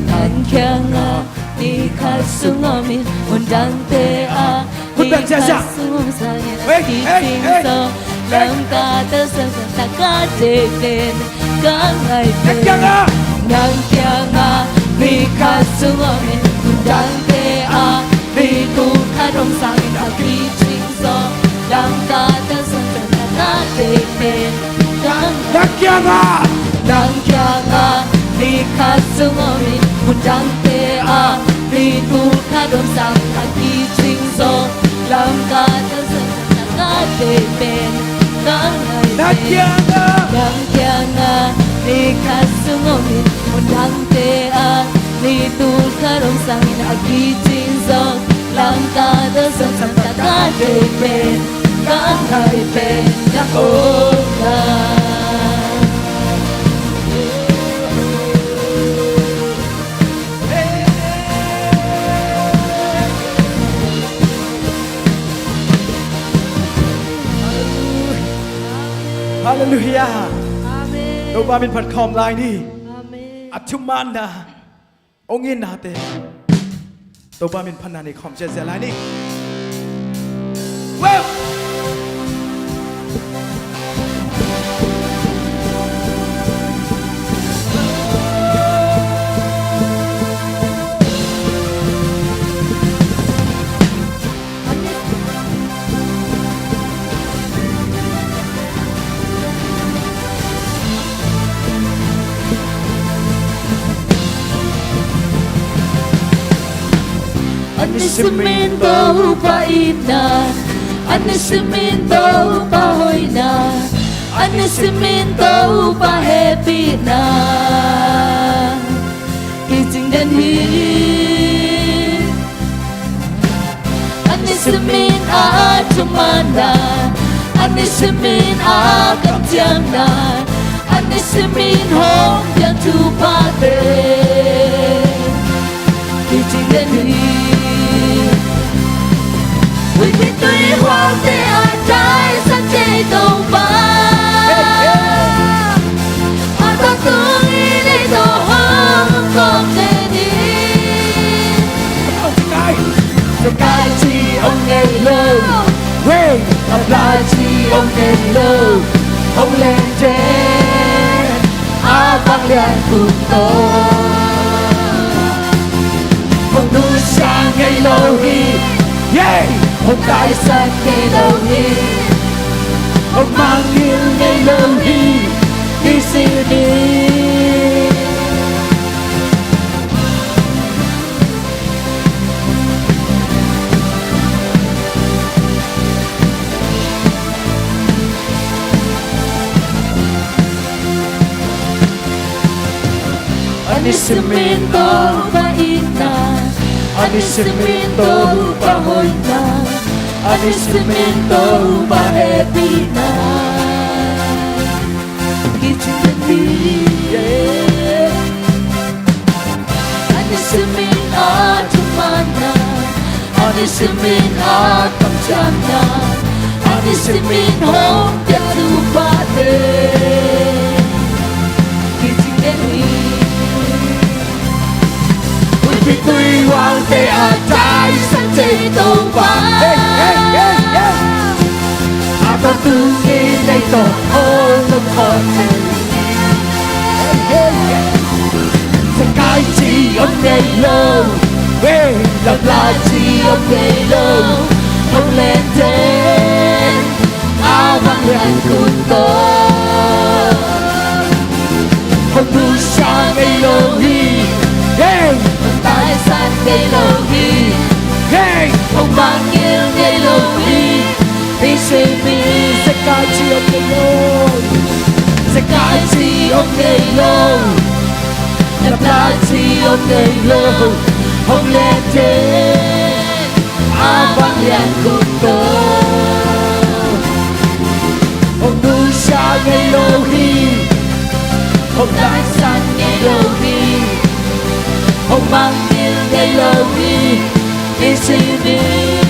Nang kiangah ni khat sung om in, mundangte ah ni khat sung om sangin a kicing zaw, Lamka Telsiam siangtho ka deih pen, ka ngaih pen, nang kiangah ni khat sung om in, mundangte ah ni tul khat om sangin a kicing zaw, Lamka Telsiam siangtho ka deih pen, ka ngaih, nang kiangah, nang kiangah ni khat sung om in, mundangte ah ni tul khat om sangin a kicing zaw, Lamka Telsiam siangtho ka deih pen, ka ngaih pen, nang kiangah, nang kiangah ni khat sung om in, mundangte ah ni tul khat om sangin a kicing zaw, Lamka Telsiam siangtho ka deih pen, ka ngaih pen nang om na. Halleluiah. Amen. Topa min phat khawm lai ni. Amen. A thumanna hong itnate Topa min phatna nei khawm ziahziah lai ni. Wow! A nisim in Topa itna, a nisim in Topa hoihna, a nisim in Topa hehpihna kicing den hi. A nisim in a thumanna, a nisim in a kamciamna, a nisim in hong piang thuphate kicing den hi. Huihpi tui huaute a taisan thei Topa, a tawntung in ei tawh hong kawm den hi. Sikai ci hong nei lo, wei, a pla ci hong nei lo, hong len den a vanglian kum tawh. Hong taisan ngei lo hi, hong mangngilh ngei lo hi, nisim ni. A nisim in Topa itna, a nisim in Topa hoihna, a nisim in Topa hehpihna. Kicing den hi, yeah. A nisim in a thumanna, a nisim in a kamciamna, a nisim in hong pia thupha-te. Kicing den hi. Huihpi tui hualte a taisan thei Topa. Hey, hey, hey, hey. A tawntung in ei tawh hong om khawm thei. Hey, hey, hey. Zekai ci om ngei lo, hey, laplai ci om ngei lo, hong len den, a vanglian khut tawh. Hong nusia ngei lo hi, hey, hong taisan ngei lo hi, hey, hong mangngilh ngei lo hi. Nisim in zekai ci om ngei lo, zekai ci om ngei lo, laplai ci om ngei lo, hong len den, a vanglian khut tawh. Hong nusia ngei lo hi, hong taisan ngei lo hi, hong mangngilh ngei lo hi. Nisim in.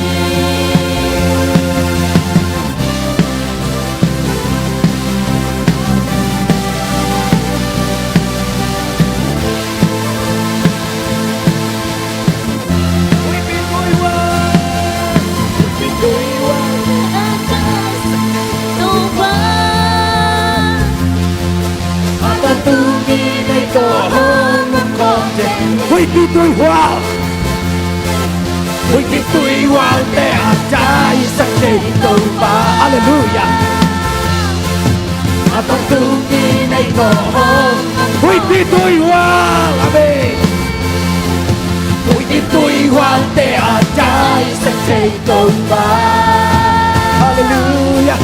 Huihpi tui hual, huihpi tui hualte a taisan thei Topa. Halleluiah. A tawntung in ei tawh hong. Huihpi tui hual, amen. Huihpi tui hualte a taisan thei Topa. Halleluiah.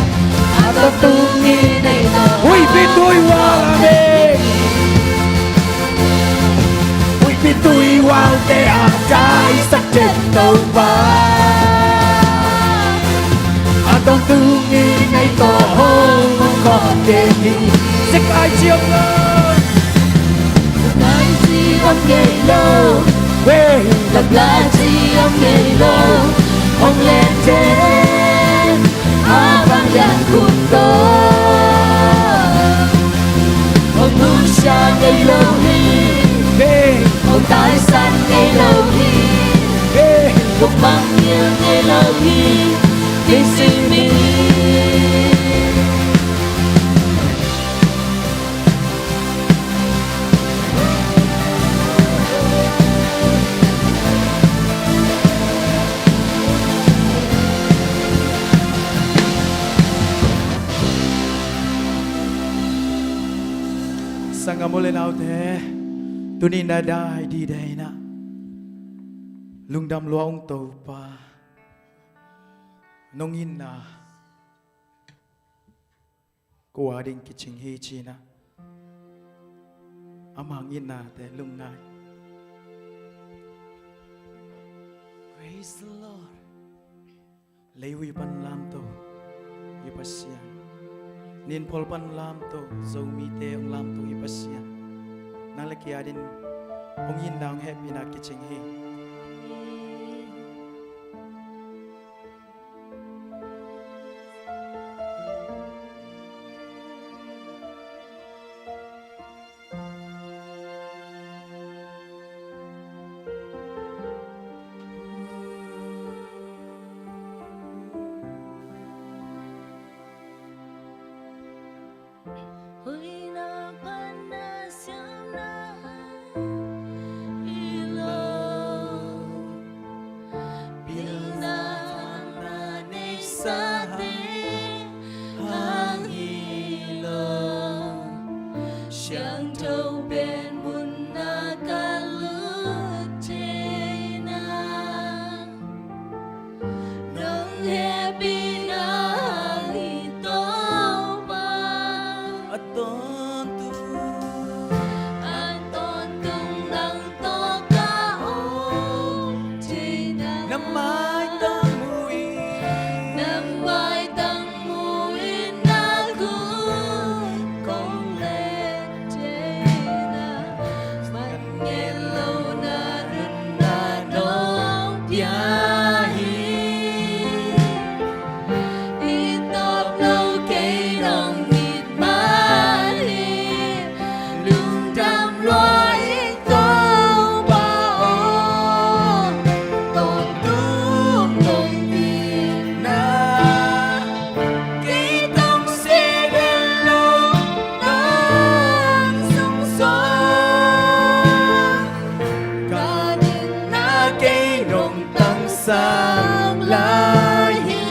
A tawntung in ei tawh. Huihpi tui hual, amen. Huihpi tui hualte a taisan thei Topa. A tawntung in ei tawh hong om khawm den hi. Zekai ci om ngei lo, zekai ci om ngei lo, hey, laplai ci om ngei lo, hong len den, a vanglian khut tawh. Hong nusia ngei lo hi, hey, hong taisan ngei lo hi, hey, hong mangngilh ngei lo hi. Nisim in. Sanggam u le naute, tuni na dai dide in ah, lungdam lua ung. Topa, nong itna ko a ding kicing hi ci-in ah, ama itnate lungngai. Praise the Lord. Leivui pan lamto i Pasian, ninphawl pan lamto, Zomite hong lamto i Pasian, nang le kei a ding hong itna, hong hehpihna kicing hi. sate hang hi lo. Siangtho pen mun ah ka lut thei na, nong hehpihna hang hi Topa. A tawntung, a tawntung nang tawh ka om thei na, na maitang mu-in, na maitang mu-in na khut kong len thei na, man ngen lo na nunna nong pia hi. I tawp lo kei nong it mah hi. Lungdam lua ing Topa aw, tawntung nong itna, kei tungsi den lo nong sungsawn. Ka nunna kei nong tangsak lai hi.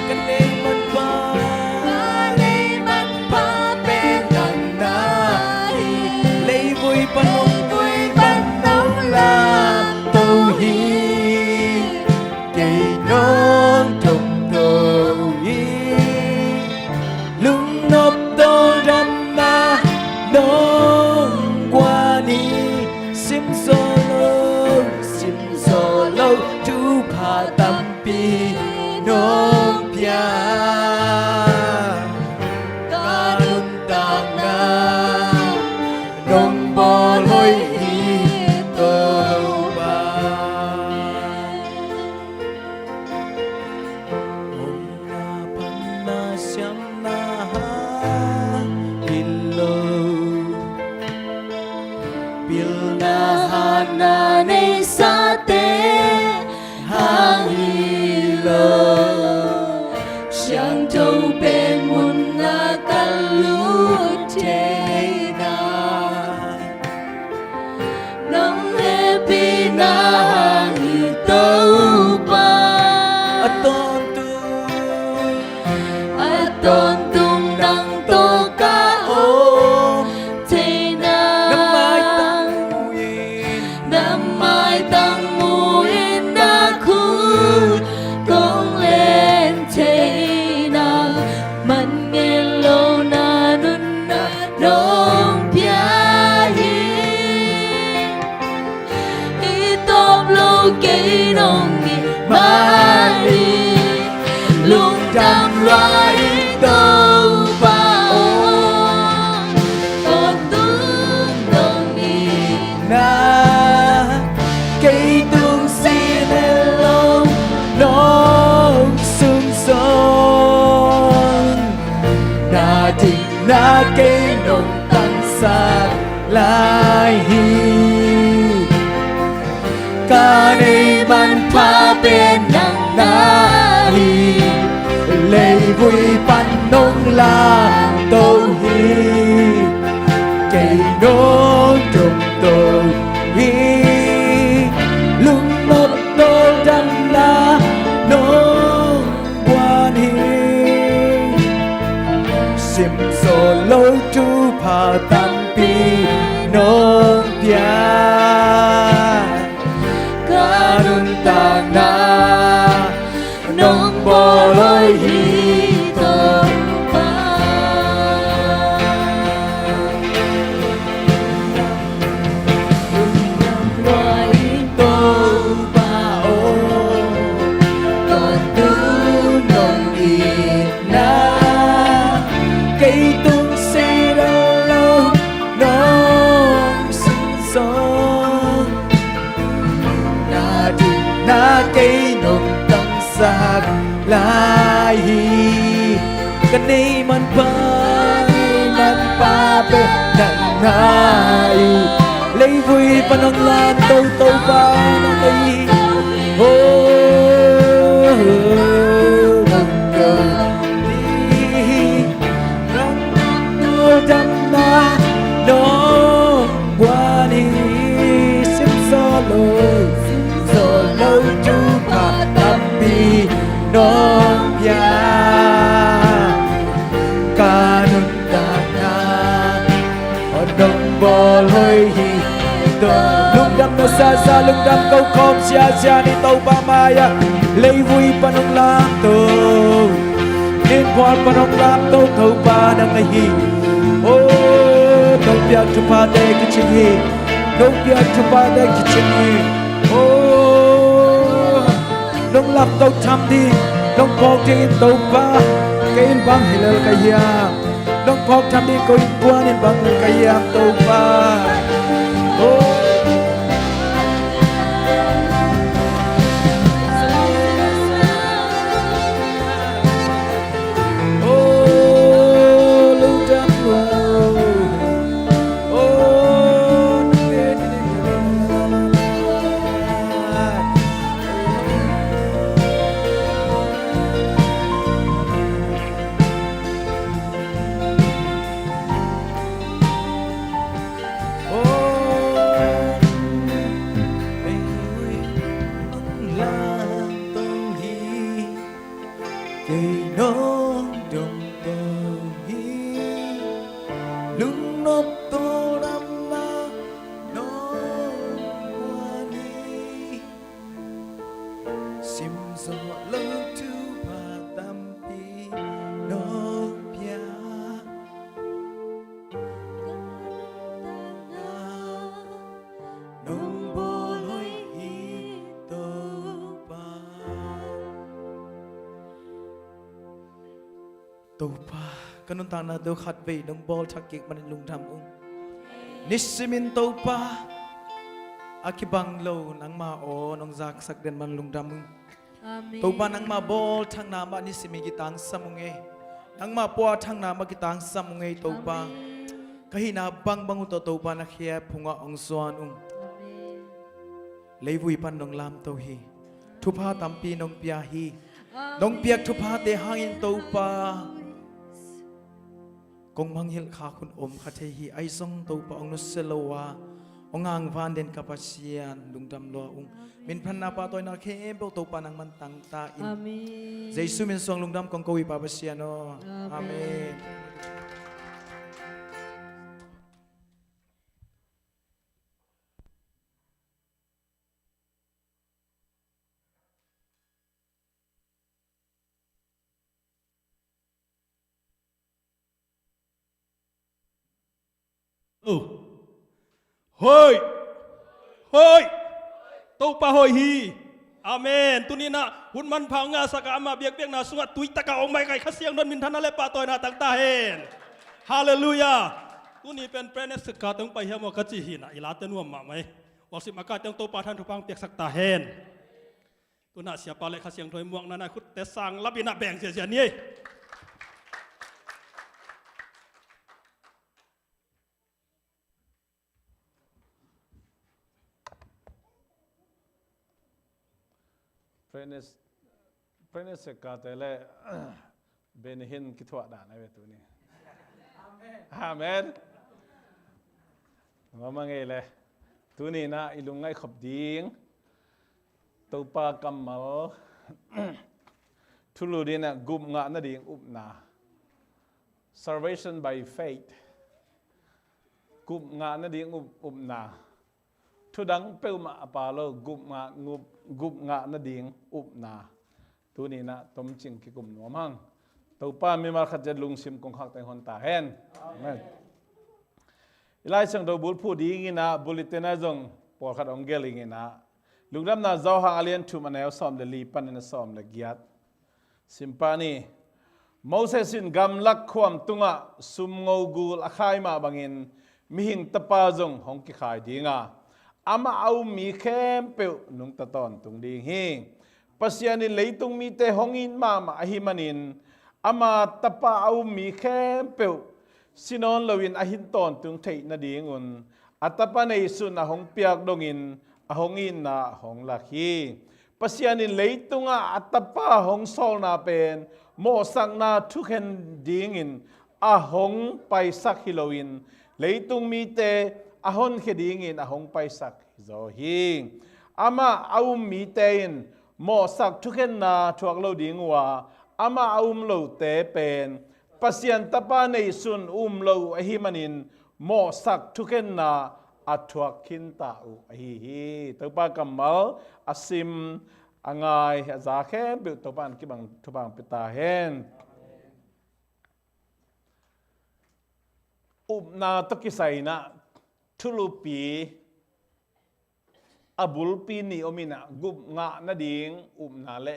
Ka neih manpha, ka neih manpha pen nang na hi. Leivui pan nong, leivui pan nong lamto hi. Kei nong tomto hi. Lungnop tawldamna nong guan hi. Simzaw lo, simzaw lo thupha tampi nong pia. Ka nuntakna nong bawl hoih hi Topa. Omna panna siamna hang hi lo, pilna hatna neisate hang hi lo. Siangtho pen mun ah ka lut thei na, nong hehpihna hang hi Topa. A tawntung, a tawntung nang tawh ka om thei na, na maitang mu-in, na maitang mu-in na khut kong len thei na, man ngen lo na nunna nong pia hi. I tawp lo kei nong it mah hi. Lungdam lua ing Topa aw, tawntung nong itna, kei tungsi den lo nong sungsawn. Na ding na kei nong tangsak lai hi. Ka neih manpha pen nang na hi. Leivui pan nong lamto hi. Kei nong tomto hi. Lungnop tawldamna nong guan hi. Simzaw lo thupha tampi nong pia. Ka nuntakna nong bawl hoih hi Topa. Topa aw, tawntung nong itna, kei tungsi den lo nong sungsawn. Na ding na kei nong tangsak lai hi. Ka neih manpha, neih manpha pen nang na hi. Leivui pan nong lamto Topa nang na hi. Oh, nang na hi. Nang tawldamna nong guan hi. Simzaw lo, simzaw lo thupha tampi nong pia. Sa lungdam ko khawm siasia ni Topa mai-ah leivui pan hong lamto, innkuan pan hong lamto Topa nang na hi. O, nong piak thuphate kicing hi. Nong piak thuphate kicing hi. O, nong lapto tham ding, nong phawk dingin Topa, kei in bang hi lel ka hiam? Nong phawk tham ding ko innkuan in bang lel ka hiam Topa? O. Kei nong dong to hi, lungnop to damna nong muan hi. Sim zawh lo thupha tampi nong pia. Nong bawl hoih hi Topa. Topa, ka nuntakna tawh khatvei nong bawl thak kik manin lungdam ung. Nisimin Topa, a kibang lo nangma aw nong zaksak den manin lungdam ung. Amen. Topa, nangma bawl thakna mah nisimin kitangsam ung ei. Nangma pua thakna mah kitangsam ung ei Topa. Amen. Ka hihna bangbang uh tawh Topa na khe phungah hong suan ung. Amen. Leivui pan nong lamto hi. Thupha tampi nong pia hi. Amen. Nong piak thuphate hangin Topa, kong mangngilh khak hun om kha thei hi. Ahi zong Topa hong nusia lo a, hong angvan den ka Pasian lungdam lua ung. Amen. Minphatna pahtawina khempeuh Topa nangman tangta in. Amen. Jesu min suang lungdam kong ko hi Pa Pasian aw. Amen. Amen. Hoih! Hoih! Topa hoih hi. Amen. Tuni-in ah hun manpha hong ngahsak a, ama biakpiakna sungah tuitak a hong maikai Kha Siangtho in minthanna le pahtawina tangta hen. Halleluiah. Tuni pen prayer next ka teng pai hiam aw ka ci hi-in ah, i late nuam mahmah hi. Worship a kai teng Topa than thupha hong piaksak ta hen. Tu-in ah siapa le Kha Siangtho i muakna-in ah khutte sang lap-in ah beng ziazia ni ei. Praise, praise kate le Benny Hinn kithuah dan a ve tuni. Amen. Mama ngei le. Tuni-in ah i lungngaih khop ding Topa kammal thulu ding ah gupngah nading upna. Salvation by faith. Gupngah nading up, upna. Thudang peuhmah a pha lo, gupngah, gup, gupngah nading upna. Tuni-in ah tomcing kikum nuam hang. Topa mimal khat ciat lungsim kongkhakte hong hon ta hen. Amen. I Lai Siangtho bulphuh dingin ah bulletin ah zong pawlkhat hong gelh ing in ah. Lungdamna Johan a lian thum a neu sawm le li panin a sawm le giat. Sim pah ni. Moses in gamlak khuam tungah sumngo gul a khai mah bangin Mihing Tapa zong hong kikhai ding a, amah a um mi khempeuh nungta tawntung ding hi. Pasian in leitung mite hong it mahmah ahih manin ama Tapa a um mi khempeuh si nawn loin a hin tawntung theih nadingun a Tapa neisun a hong piak dongin a hong itna hong lak hi. Pasian in leitungah a Tapa hong sawlna pen mawhsakna thukhen dingin a hong paisak hi loin leitung mite a honkhia dingin a hong paisak hi zaw hi. Amah a um mite in mawhsak thukhenna thuak lo ding uh a, amah a um lote pen Pasian Tapa neisun um lo uh ahih manin mawhsak thukhenna a thuak khinta uh ahi hi. Topa kammal a sim, a ngai, a za khempeuh Topa in kibang thupha pia ta hen. Upna tawh kisai inah thulupi a bulpi nih om inah, gup ngah nading upna le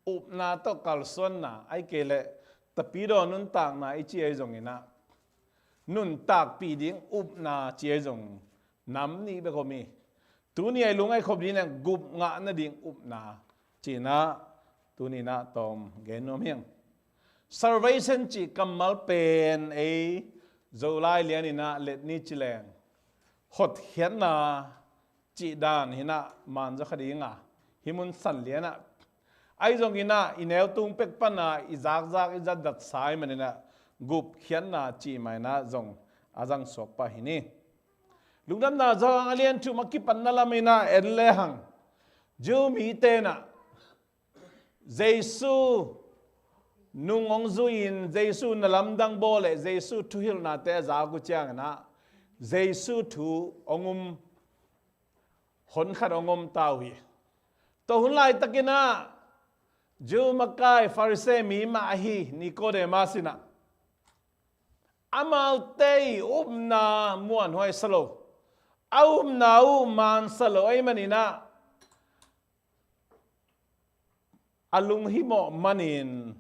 upna tawh kalsuanna, ahih kei leh tapidaw nuntakna i ci ahi zong inah, nuntakpih ding upna ci ahi zong nam nih bek om hi. Tuni a i lung a i khop ding inah gup ngah nading upna ci inah tuni inah tawm gen nuam hi ing. Salvation cih kammal pen ei Zolai lian inah let ni ci leng hotkhiatna cih dan hi inah man zaw kha ding a, hih mun san lian ah, ahi zong inah i neu tung pek pan a i zakzak i zatdatsa ahih man inah gupkhiatna cih mah inah zong a zang suak pah hi ni. Lungdamna Johan a lian thum a kipanna lam inah en lehang, Jew mite inah Jesu nung hong zui-in, Jesu na lamdang bawl le Jesu thuhilhnate a za uh ciang inah Jesu thu hong um, honkhat hong om ta uh hi. Tua hun laitak inah Jew makai Pharisee mi mah ahi Nicodemus inah amaute i upna muanhuai sa lo, a upna uh man sa lo ahih man inah a lunghimawh manin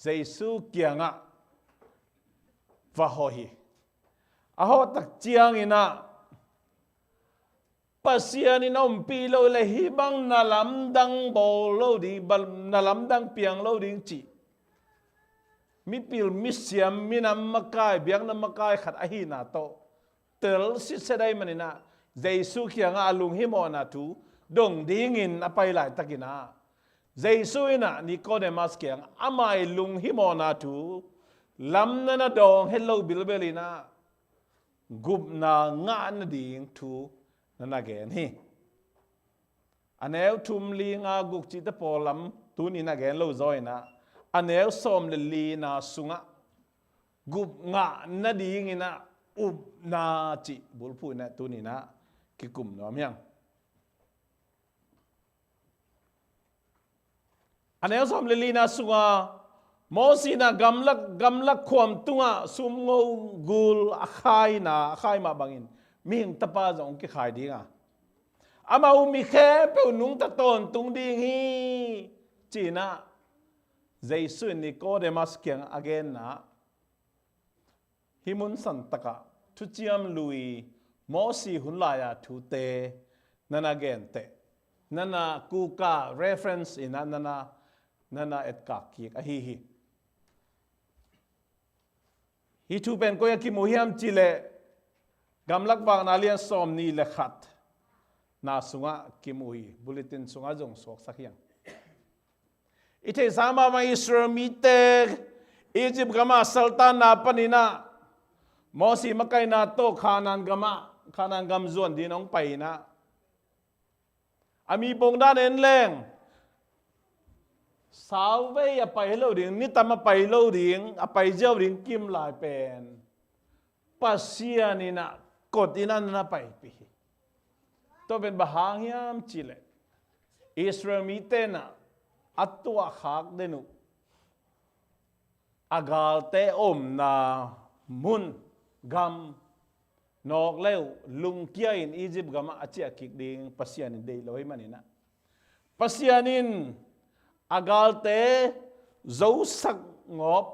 Jesu kiangah va hawh hi. A hawh tak ciang inah Pasian in a ompih loh le hih bang na lamdang bawl lo ding, na lamdang piang lo ding cih mipil misiam, minam makai, biakna makai khat ahihna tawh tel sitset ahih man inah Jesu kiangah a lunghimawhna thu dong dingin a pai laitak inah Jesu inah Nicodemus kiangah ama i lunghimawhna thu lam na na dawng het lo bilbel inah gupna ngah nading thu na na gen hi. A neu thum, li, nga, guk cihte pawl lam tuni inah gen lo zaw inah a neu sawm le lina sungah gup ngah nading inah upna cih bulphuh inah tuni inah kikum nuam hi ing. A neu sawm le lina sunga Moses inah gamlak, gamlak khuam tungah sumngo gul a khaina, a khai mah bangin mihing Tapa zong hong kikhai ding a, amah uh mi khempeuh nungta tawntung ding hi ci inah Jesu in Nicodemus kiangah a genna, hih mun santakah Thuciam Lui, Moses hun lai-a thute na na genteh, na na kuka, reference inah na na, na na etkak kik ahi hi. Hih thu pen koi ah kimu hiam cih leh Gamlak Vakna lian sawm nih le khat na sungah kimu hi. Bulletin sungah zong suaksak hi ing. I theihsa mahmah Israel mite Egypt gamah saltanna panin ah Moses makaihna tawh Kanaan gamah, Kanaan gam zuan dingin hong pai in ah, a mi pongdan en leng, sauvei a pai lo ding, nitam a pai lo ding, a pai ziau ding kim lai pen Pasian in ah kot in ah na paipih hi. Tua pen bang hang hiam cih leh Israel mite in ah a tuahkhak den uh a galte omna mun, gam, nawk le uh lungkia in Egypt gamah a ciah kik ding Pasian in deih lo ahih manin ah, Pasian in a galte zosak ngawp,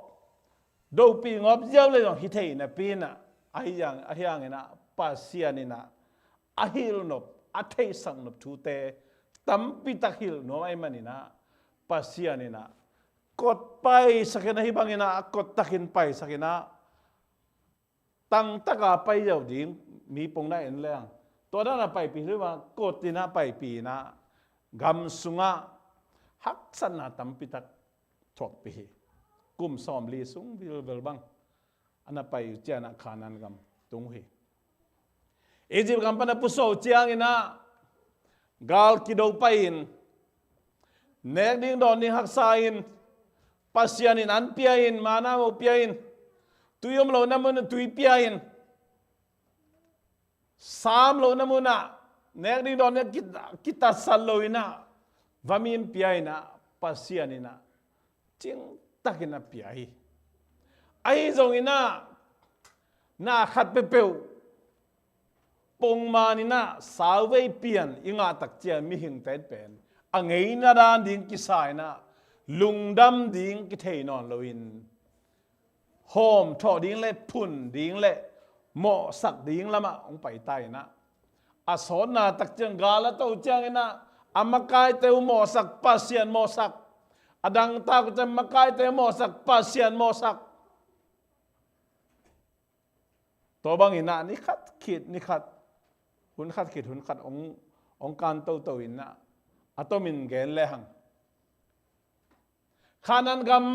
dopih ngawp ziau le zong hi thei napi in ah, ahi hang, ahi hangin ah Pasian in ah a hilh nop, a theihsak nop thute tampi tak hilh nuam ahih manin ah, Pasian in ah kot paisak in ah, hih bangin ah a kot takin paisak in ah, tangtaka pai ziau ding mi pongdan en leng, tua dan a paipih lo mah, kot in ah paipih in ah gam sungah haksatna tampi tak thuakpih hi. Kum sawmli sung vilvel bang a na pai uh ciangin ah Kanaan gam tung uh hi. Egypt gam pan a pusuah uh ciangin ah gal kido pai-in, nek ding dawn ding haksa in, Pasian in an pia in, manna mo pia in, tui om lohna mun ah tui pia in, Sam lohna munah nek ding dawn nek kita, kitatsat lo inah va min pia inah Pasian inah cingtakin a pia hi. Ahi zong inah na khat peuhpeuh pongman inah sauvei pian i ngahtak ciang mihingte pen a ngeina dan ding kisa inah lungdam ding kithei nawn loin hawm thawh ding le phun ding le mawhsak ding lamah hong pai ta inah a sawtna tak ciang gal a to ciang inah a makaite uh mawhsak Pasian mawhsak, a dangtak uh ciang makaite uh mawhsak Pasian mawhsak. Tua bang inah ni khat khit ni khat, hun khat khit hun khat hong, hong kan toto inah a tomin gen lehang Khanaan gam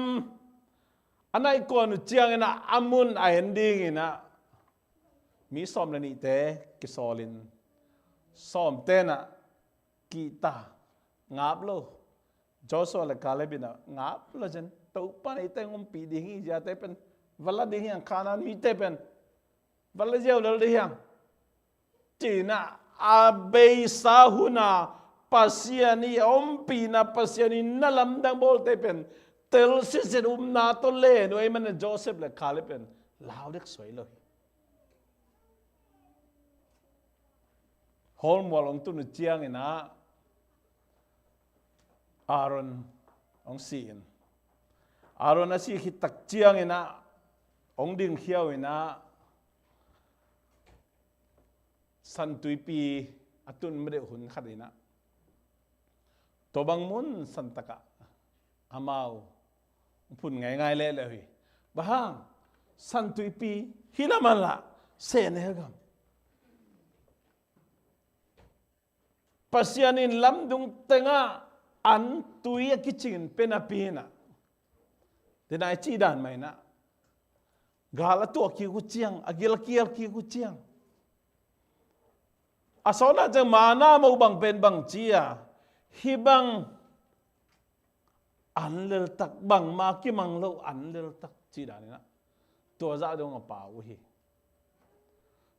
a naih kuan uh ciang inah a mun a en ding inah mi sawm le nihte kisawlin sawmte inah kihta ngap lo. Joshua le Caleb inah ngap lo zen Topa neite hong ompih ding hi ziate pen va la ding hiang, Khanaan mite pen va la ziau lel ding hiang. Cinah a beisa huna Pasian i a ompihna Pasian i na lamdang bawlte pen tel sisit umna tawh len uh ei mana Joseph le Caleb pen lau dek suai lo hi. Hawlmual hong tun uh ciang inah Aaron hong si in Aaron a si khit tak ciang inah hong dingkhia uh inah San Tuipi a tun ma deuh hun khat inah tua bang mun santakah amau phun ngaingai lehleh uh hi. Bang hang San Tuipi hi lam a lah Senegal gam Pasian in lamdung tengah an tui a kicingin pe napi inah denai cih dan mah inah gal a tuah kik uh ciang, a gil a kial kik uh ciang a sawtna ciang mana mo bang pen bang ci a hih bang an leltak bangmah kimang lo an leltak cih dan inah tua zah dong a pau uh hi.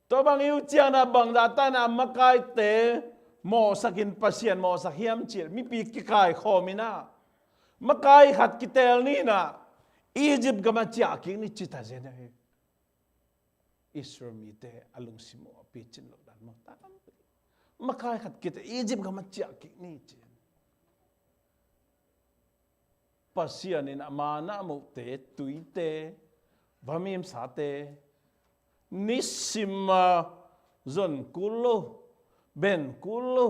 Tua bang i uh ciang inah bangzah ta inah makaite mawhsakin Pasian mawhsak hiam cih mipi kikaikhawm inah makai khat kiteel ni inah Egypt gam a ciah kik ni ci ta zen ahi. Israel mite a lungsim uh a picin loh dan maw ta makai khat kiteel Egypt gam a ciah kik ni ci. Pasian in a mana mohte, tuite, vamimsate nisim a zon kul lo, ben kul lo,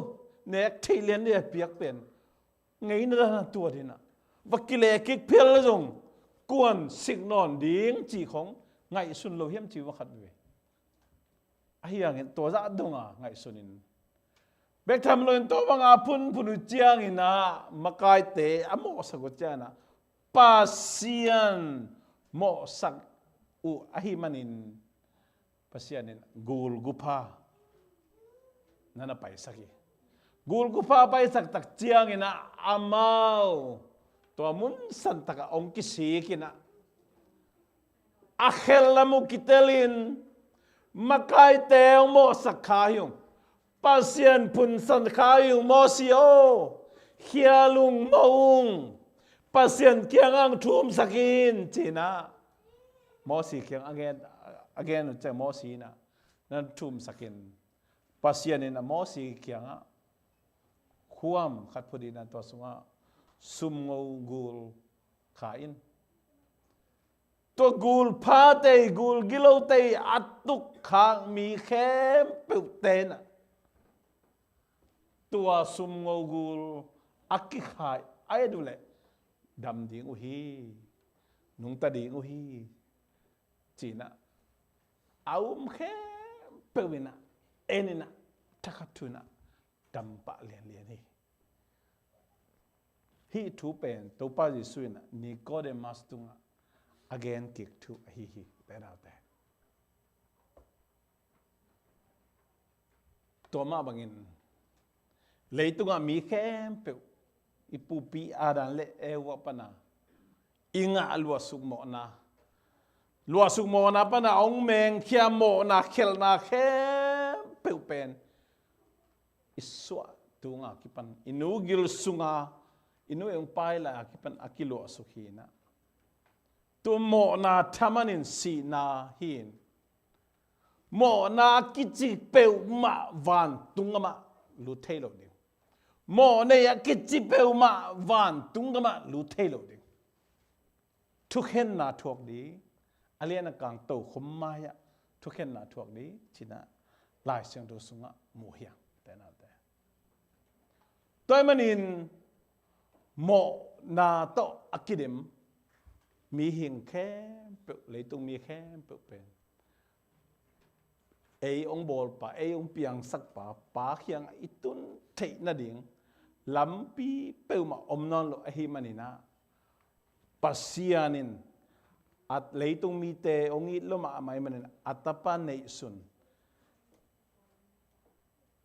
nek theih lian ding a piak pen ngeina dan a tuat inah va kile kik phial zong kuan sik nawn ding cih khong ngaihsun lo hiam ci va khat ve. Ahi hangin tua zah donga ngaihsun in bek tham loin tua banga phunphun uh ciang inah makaite a mawhsak uh ciang inah Pasian mawhsak uh ahi manin Pasian in gul gupha na na paisak hi. Gul gupha paisak tak ciang inah amau tua mun santakah hong kisik inah a khelh lam uh kitelin makaite hong mawhsak kha hi ung. Pasian phunsan kha hi ung. Mosi aw, khial ung, mawh ung. Pasian kiangah hong thumsak in ci inah Mosi kiang a gen, a gen uh ciang Mosi inah na thumsak in. Pasian in a Mosi kiangah khuam khat phut inah tua sungah sumngo gul kha in. Tua gul phate, gul gilote a tukkhak mi khempeuhte inah tua sumngo gul a kikhai a et uh leh dam ding uh hi, nungta ding uh hi ci inah a um khempeuh inah en inah thakhat thu inah dampah lianlian hi. Hih thu pen Topa Jesuh inah Nicodemus tungah a gen kik thu ahi hi. Tua mah bangin leitungah mi khempeuh i pupi Adam le Eva pana i ngah luahsuk mawhna, luahsuk mawhna pana hong mengkhia mawhna khelhna khempeuh khempeuh pen i suah tunga kipan, i nu gil sunga, i nu eng pai lai a kipan a kiluahsuk hi na. Tu mawhna thaman in sihna hi in. Mawhna a kici peuhmah vantung amah lut thei lo ding. Mawhnei a kici peuhmah vantung amah lut thei lo ding. Thukhenna thuak ding, a lian a kang tokhom mai-ah thukhenna thuak ding, cina Lai Siangtho sungah mu hiang, te nate. Tua ahih manin mawhna tawh a kidem mihing khempeuh, leitung mi khempeuh pen ei hong bawlpa, ei hong piangsakpa, Pa kiangah i tun theih nading lampi peuhmah om nawn lo ahih manin ah, Pasian in a leitung mite hong it lo mahmah ahih manin a tapa neihsun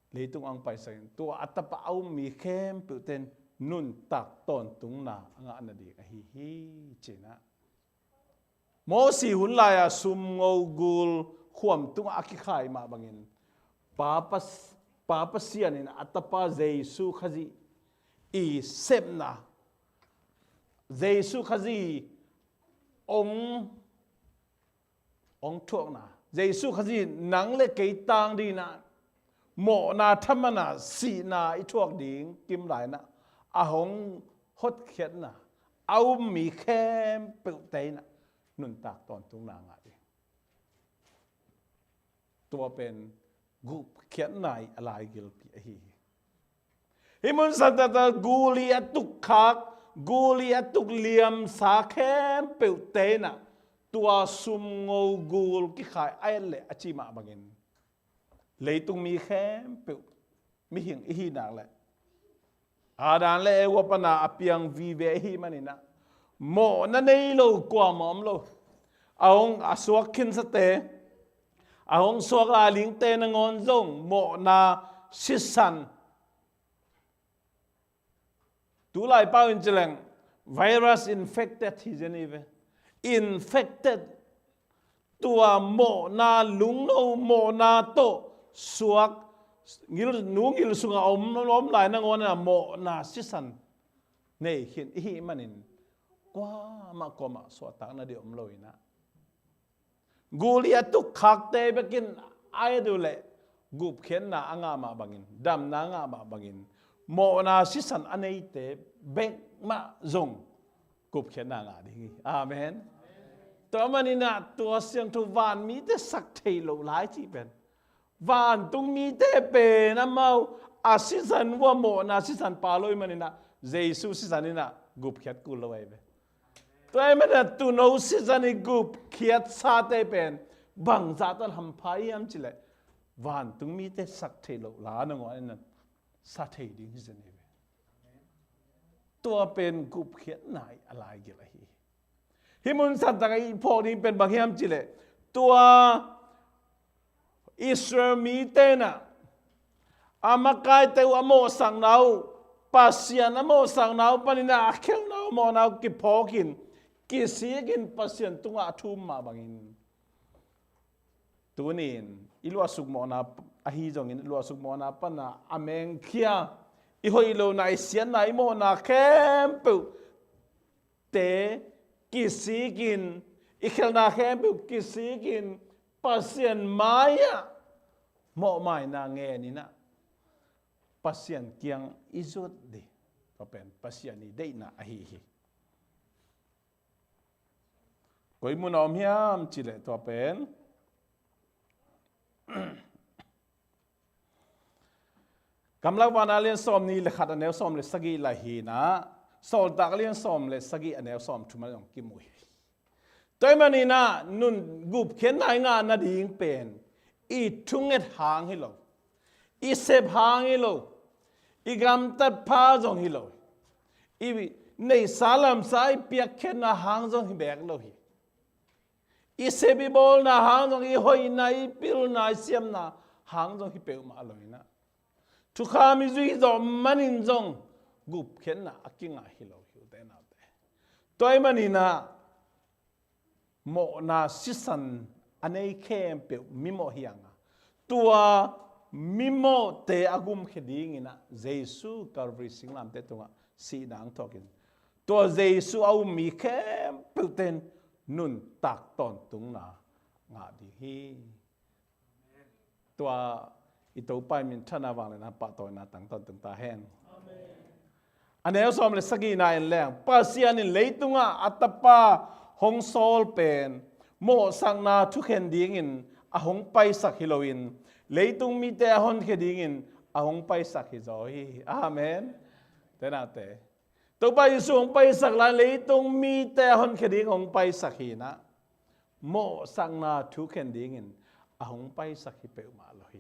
leitung ang paisakin, tua a tapa a um mi khempeuhte in nuntak tawntungna a ngah nading ahi hi, cina. Mosi hun lai-a sumngo gul khuam tungah a kikhai mah bangin, Pa Pas-, Pa Pasian in a tapa Jesu Khazih i sepna, Jesu Khazih hong hong thuakna, Jesu Khazih nang le kei tang dingin ah, mawhna thaman a sihna i thuak ding kimlai-in ah, a hong hotkhiatna a um mi khempeuhte in ah nuntak tawntungna ngah ding. Tua pen gupkhiatna i a laigilpi ahi hi. Hih mun santakah gul i a tukkhak, gul i a tukliamsa khempeuhte in ah tua sumngo gul kikhai a et leh a ci mah bangin, leitung mi khempeuh mihing i hih nak leh Adam le Eva pan a piang vive ahih manin ah, mawhna nei lo kuamah om lo. A hong a suak khinsate, a hong suak lailingte nangawn zong mawhna sisan. Tulai pau in ci leng virus infected hi zen hi ve. Infected. Tua mawhna lungno, mawhna tawh suak, ngil, nu ngil sungah om, om lai nangawn in ah mawhna sisan nei khin i hih manin, kuamah kuamah suahtakna ding om lo in ah, gul i a tukkhakte bekin a et uh leh gupkhiatna a ngah mah bangin, damna a ngah mah bangin, mawhna sisan a neite bek mah zong gupkhiatna ngah ding hi. Amen. Tua manin ah tua siangtho vanmite sak theih loh lai cih pen, vantung mite pen amau a sisan uh a mawhna sisan pha lo ahih manin ah, Jesu sisan in ah gupkhiat kul lo ahi ve. Tua ahih manin ah tuuno sisan i gupkhiatsate pen bangzah tawh hampha hiam cih leh, vantung mite sak theih loh la nangawn in ah sa thei ding hi zen hi ve. Tua pen gupkhiatna i a laigil ahi hi. Hih mun santakah i phawk ding pen bang hiam cih leh, tua Israel mite in ah a makaite uh a mawhsakna uh, Pasian a mawhsakna uh panin ah a khelhna uh, a mawhna uh kiphawkin, kisikin Pasian tungah a thum mah bangin, tuni-in i luahsuk mawhna ahi zongin, luahsuk mawhna pan a mengkhia, i hoih lohna, i siatna, i mawhna khempeuhte kisikin, i khelhna khempeuh kisikin, Pasian mai-ah mawhmaina ngen in ah Pasian kiang i zut ding, tua pen Pasian i deihna ahi hi. Koi mun a om hiam cih leh tua pen Kamlak Vana lian sawmnih le khat a neu sawm le sagih lai hi in ah, Sawltak lian sawm le sagih a neu sawmthum ah zong kimu hi. Tua ahih manin ah nun gupkhiatna i ngah nading pen i thunget hang hi lo, i sep hang hi lo, i gamtat pha zong hi lo, i neihsa lamsa i piakkhiatna hang zong hi bek lo hi. I sep i bawlna hang zong, i hoihna, i pilna, i siamna hang zong hi peuhmah lo in ah, thukham i zuih zawh manin zong gupkhiatna a kingah hi lo hi, ute naute. Tua ahih manin ah mawhna sisan a nei khempeuh mimawh hi hang a, tua Mimawhte a gumkhia dingin ah Jesu Calvary singlamteh tungah sihna hong thuakin, tua Jesu a um mi khempeuhte in nuntak tawntungna ngah ding hi. Tua i Topa i minthanna vangliatna pahtawina tang tawntung ta hen. A neu sawm le sagihna en leng, Pasian in leitungah a Tapa hong sawl pen mawhsakna thukhen dingin a hong paisak hi loin, leitung mite a honkhia dingin a hong paisak hi zaw hi. Amen. Tenate, Topa Jesu hong paisak lai leitung mite a honkhia ding hong paisak hi inah, mawhsakna thukhen dingin a hong paisak hi peuhmah lo hi.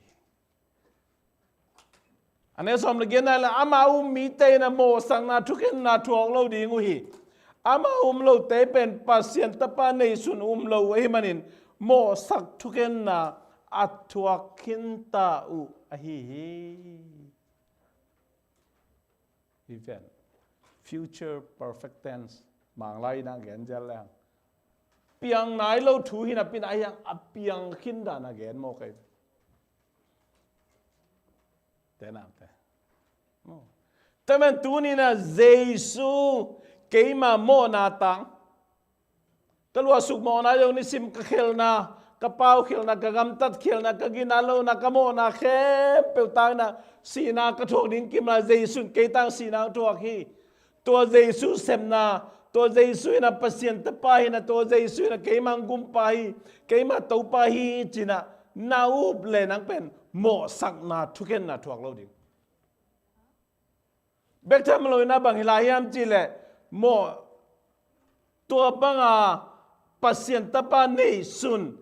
A neu sawm le giatna le, ama um mite in a mawhsakna thukhenna thuak lo ding uh hi. Ama um lote pen Pasian Tapa neisun um lo uh ahih manin mawhsak thukhenna a thuak khinta uh ahi hi. Event, future perfect tense, Manglai inah gen zel leng, piang nai lo thu hi napi-in ah hiang a piang khin dan a gen mawk ahi. Tenate, tua man tuni inah Jesu keima mawhna tang, ka luahsuk mawhna zong nisim, ka khelhna, ka paukhelhna, ka gamtat khelhna, ka ginat lohna, ka mawhna khempeuh tang inah sihna ka thuak ding kim lai, Jesu in kei tang sihna hong thuak hi. Tua Jesu sepna, tua Jesu inah Pasian Tapa hi inah, tua Jesu inah keima hong gumpa hi, keima Topa hi ci-in ah na up leh nang pen mawhsakna thukhenna thuak lo ding. Bek tham lo inah bang hi lai hiam cih leh, mawh, tua banga Pasian Tapa neisun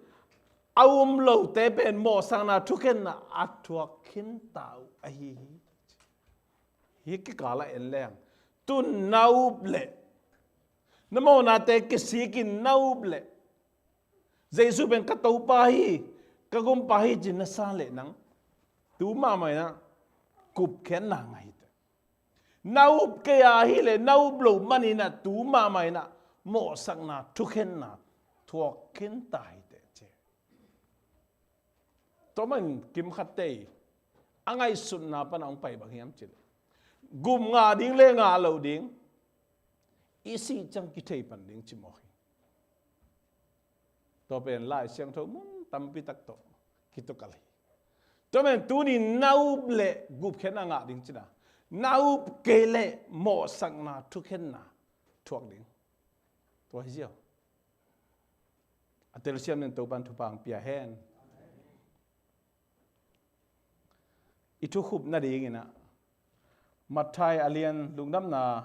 a um lote pen mawhsakna thukhenna a thuak khinta uh ahi hi. Hih kikal ah en leng, tu-in na up leh, na mawhnate kisikin na up leh, Jesu pen ka Topa hi, ka gumpa hi ci-in na san leh nang tu mahmah inah gupkhiatna ngah hi teh. Na up kei a hileh, na up loh man inah tu mahmah inah mawhsakna thukhenna thuak khinta hi teh ci. Tua man kimkhatte a ngaihsutna pan a hong pai bang hiam cih leh, gup ngah ding le ngah loh ding, i sih ciang kithei pan ding ci mawk hi. Tua pen Lai Siangtho mun tampi tak tawh kitukal hi. Tua pen tuni na up leh gupkhiatna ngah ding ci-in ah, na up kei leh mawhsakna thukhenna thuak ding. Tua hi ziau. A telsiam nen Topa'n thupha hong pia hen. I thukhup nadingin ah, Matthai a lian, lungdamna,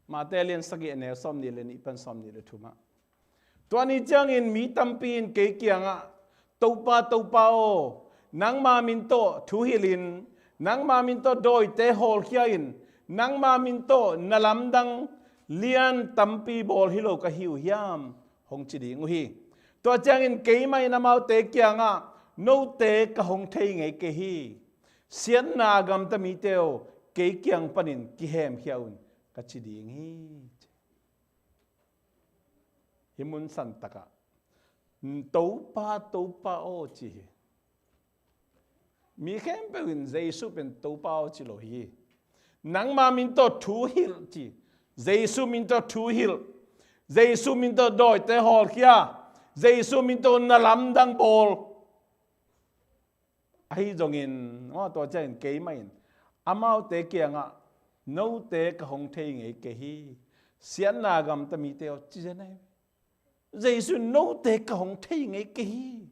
Matthai a lian sagih, a neu sawmnih le nih pan sawmnih le thum ah, tua ni ciangin mi tampi in kei kiangah, Topa, Topa aw, nangma min tawh thu hilhin, nangma min tawh dawite hawlkhia-in, nangma min tawh na lamdang lian tampi bawl hi lo ka hi uh hiam, hong ci ding uh hi. Tua ciangin keimah in amaute kiangah, note ka hong thei ngei kei hi. Siatna a gamta mite aw, kei kiang panin kihemkhia un, ka ci ding hi. Hih mun santakah, Topa, Topa aw ci hi. Mi khempeuh in Jesu pen Topa aw ci lo hi. Nangma min tawh thu hilh ci. Jesu min tawh thu hilh. Jesu min tawh dawite hawlkhia. Jesu min tawh na lamdang bawl. Ahi zongin, aw, tua ciangin keimah in amaute kiangah, note ka hong thei ngei kei hi. Siatna a gamta mite aw, ci zen ahi. Jesu in note ka hong thei ngei kei hi.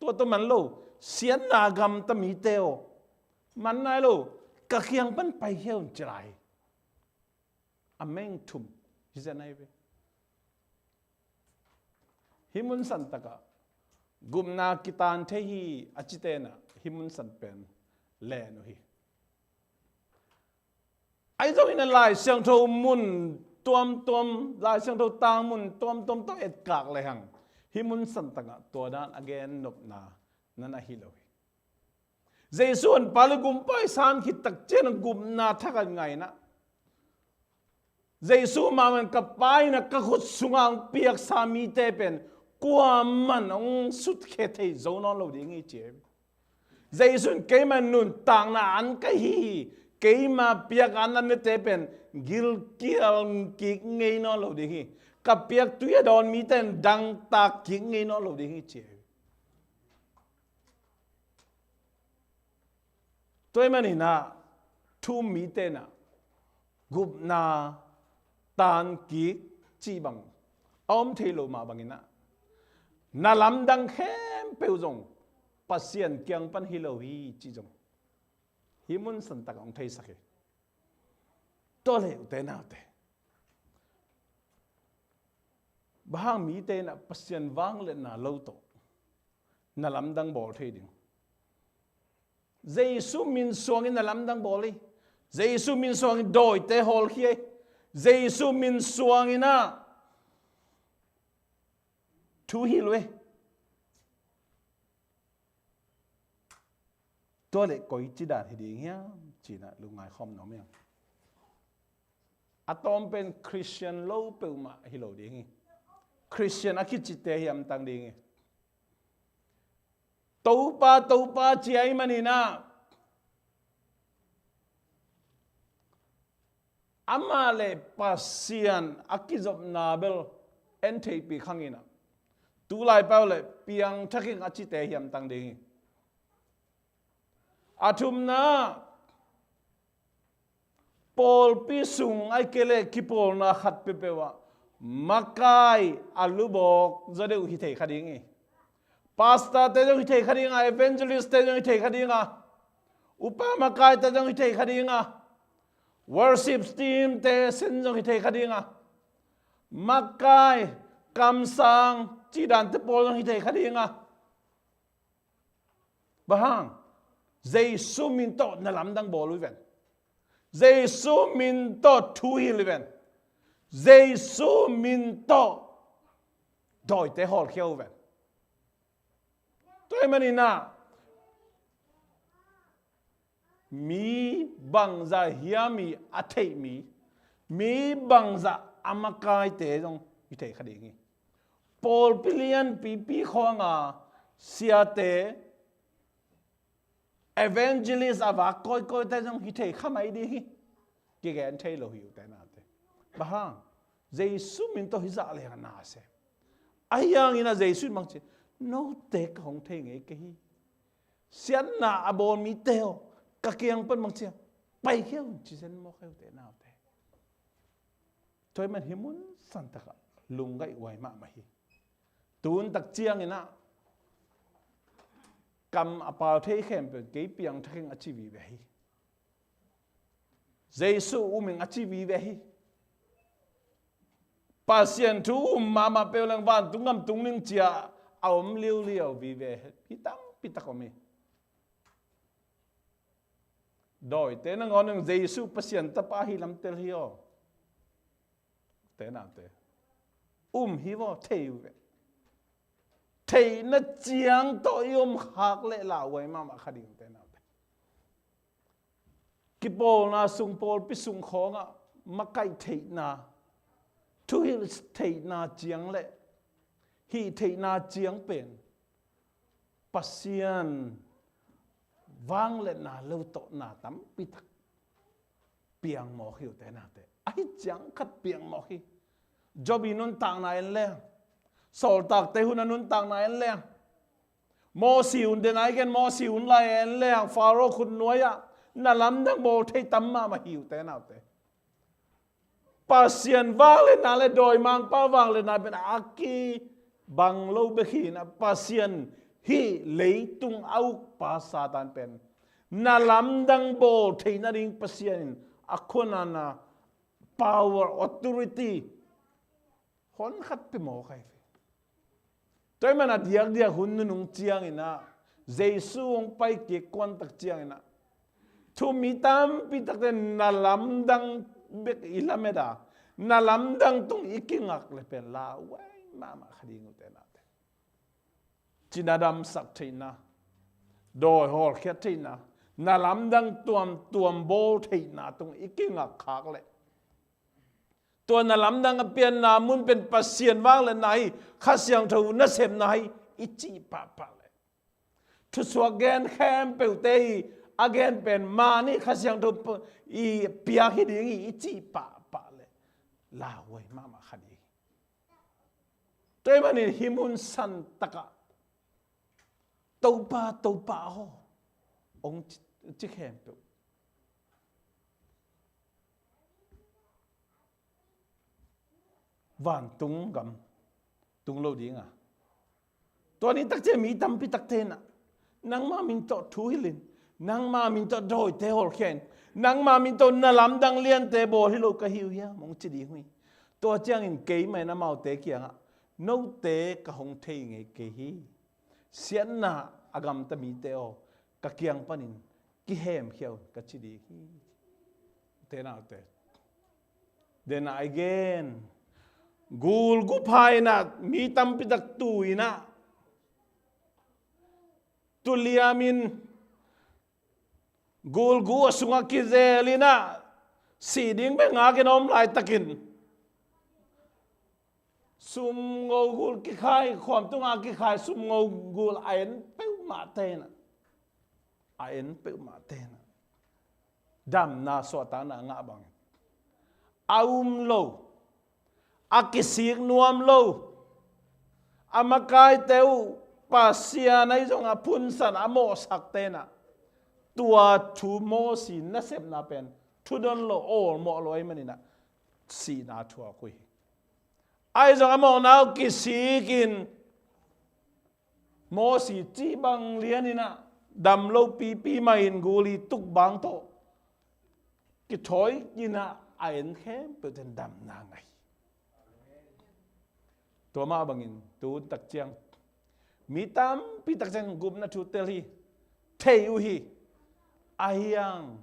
Tua tawh man lo, siatna a gamta mite aw, man nai lo, ka kiang pan paikhia un ci lai. A meng thum hi zen ahi ve. Hih mun santakah gupna kitan thei hi a cite in ah hih mun san pen len uh hi. Ahi zongin ah Lai Siangtho mun tuamtuam, Lai Siangtho tang mun tuamtuam tawh etkak lehang, hih mun santakah tua dan a gen nopna na na hi lo hi. Jesu honpa le gumpa i san khit tak ciangin gupna thakhat ngah in ah, Jesu mah in, ka Pa in ah ka khut sungah hong piaksa mite pen kuaman hong sutkhe thei zo nawn lo ding hi ci hi. Jesu in keima nuntakna an ka hi hi, keima piak an an nete pen gilkial kik ngei nawn lo ding hi. Ka piak tui a dawn mite in dangtak kik ngei nawn lo ding hi ci hi. Tua ahih manin ah thu um mite in ah gupna, tankik cih bang a om thei lo mah bangin ah na lamdang khempeuh zong Pasian kiang pan hi lo hi cih zong hih mun santak ah hong theisak hi. Tua leh ute naute, bang hang mite in ah Pasian vangliatna lo tawh na lamdang bawl thei ding? Jesu min suangin na lamdang bawl hi. Jesu min suangin dawite hawlkhia hi. Jesu min suangin ah thu hilh uh hi. Tua leh koici dan hi ding hiam ci-in ah lungngai khawm nuam ing. A tawm pen Christian lo peuhmah hi lo ding hi. Christian a kicite hi hamtang ding hi. Topa, Topa ci ahih manin ah amah le Pasian a kizopna bel en theihpih khang in ah, tulai pau le piangthak ing a cite hi hamtang ding hi. A thumna, pawlpi sung ahih kei leh kipawlna khat peuhpeuh ah makai a lubawk zaw deuh hi thei kha ding hi. Pastor te zong hi thei kha ding a, evangelist te zong hi thei kha ding a, upa makai te zong hi thei kha ding a, worship team te sin zong hi thei kha ding a, makai, kamsang cih dante pawl zong hi thei kha ding a. Bang hang? Jesu min tawh na lamdang bawl uh hi ven. Jesu min tawh thu hilh uh hi ven. Jesu min tawh dawite hawlkhia uh hi ven. Tua ahih manin ah mi bangzah hiam i a theih mi, mi bangzah a makaite zong hi thei kha ding hi. Pawlpi lianpipi khawng a siate, evangelist a vak kawikawite zong hi thei kha mai ding hi. Kigen thei lo hi ute naute. Bang hang? Jesu min tawh hi zah leng a na a sem. Ahi hangin ah Jesu in bang ci, note ka hong thei ngei kei hi. Siatna a bawl mite aw, ka kiang pan bang ci a, paikhia un ci zen mawk hi ute naute. Tua ahih man hih mun santak ah lungngaih huai mahmah hi. Tun tak ciangin ah kam a pau thei khempeuh in kei piangthak ing a ci vive hi. Jesu um ing a ci vive hi. Pasian thu um mahmah peuh leng vantung gam tung ning ci a a om liuliau vive hi tampi tak om hi. Dawite nangawn in Jesu Pasian Tapa ahi lam tel hi aw. Ute naute, um hi vaw, thei uh ve. Theihna ciang tawh i om khak leh lauhuai mahmah kha ding ute naute. Kipawlna sung, pawlpi sung khawngah makaih theihna, thuhilh theihna ciang le hih theihna ciang pen Pasian vangliatna lo tawh na tampi tak piang mawk hi ute naute. Ahi ciang khat piang mawk hi. Job i nuntakna en leng, sawltakte hun a nuntakna en leng, Mosi hun, den a i gen Mosi hun lai en leng, Faro khutnuai ah na lamdang bawl thei tam mahmah hi ute naute. Pasian vangliatna le dawimangpa vangliatna pen a kibang lo bek hi in ah, Pasian hih leitung a ukpa Satan pen na lamdang bawl theih nading Pasian in a khuanatna, power, authority hon khat pia mawk ahi ve. Tua ahih man a diakdiak hun nunung ciangin ah, Jesu hong pai kik kuantak ciangin ah, thu um mi tampi takte na lamdang bek i lamet a, na lamdang tung i kingak le pen lauhuai mahmah kha ding ute naute. Cina damsak theihna, dawi hawlkhiat theihna, na lamdang tuamtuam bawl theihna tung i kingak khak leh Tua na lamdang a pianna mun pen Pasian vangliatna hi, Kha Siangtho nasepna hi, i cih pahpah le. Thusuak gen khempeuhte hi, a gen pen man hi, Kha Siangtho p-, i piak hi ding hi, i cih pahpah le. Lauhuai mahmah kha ding hi. Tua ahih manin hih mun santakah Topa, Topa aw, hong ci, ci khempeuh. Vantung gam tung lo ding a. Tua ni takciang mi tampi takte in ah, nangma min tawh thu hilh in, nangma min tawh dawite hawlkhia in, nangma min tawh na lamdang liante bawl hi lo ka hi uh hiam, hong ci ding uh hi. Tua ciangin keimah in amaute kiangah, note ka hong thei ngei kei hi. Siatna a gamta mite aw, ka kiang panin kihemkhia un, ka ci ding hi. Ute naute, den a i gen, gul gu pha in ah, mi tampi tak tu in ah, tu liamin, gul gu a sungah kizel in ah, sih ding bek ngak in a om laitakin, sumngo gul kikhai, khuam tungah kikhai sumngo gul a en peuhmahte in ah, a en peuhmahte in ah, damna suahtakna a ngah bangin a um lo, a kisik nuam lo, a makaite uh Pasian ahi zongah phunsan a mawhsakte in ah, tua thu Mosi nasepna pen thudon lo, awlmawh lo ahih manin ah, sihna thuak uh hi. Ahi zong a mawhna uh kisik in, Mosi cih bang lian in ah, dam lo pipi mah in gul i tuk bang tawh kithawi in ah, a en khempeuhte in damna ngah hi. Tua mah bangin tun takciang mi tampi takciang gupna thu tel hi, thei uh hi. Ahi hang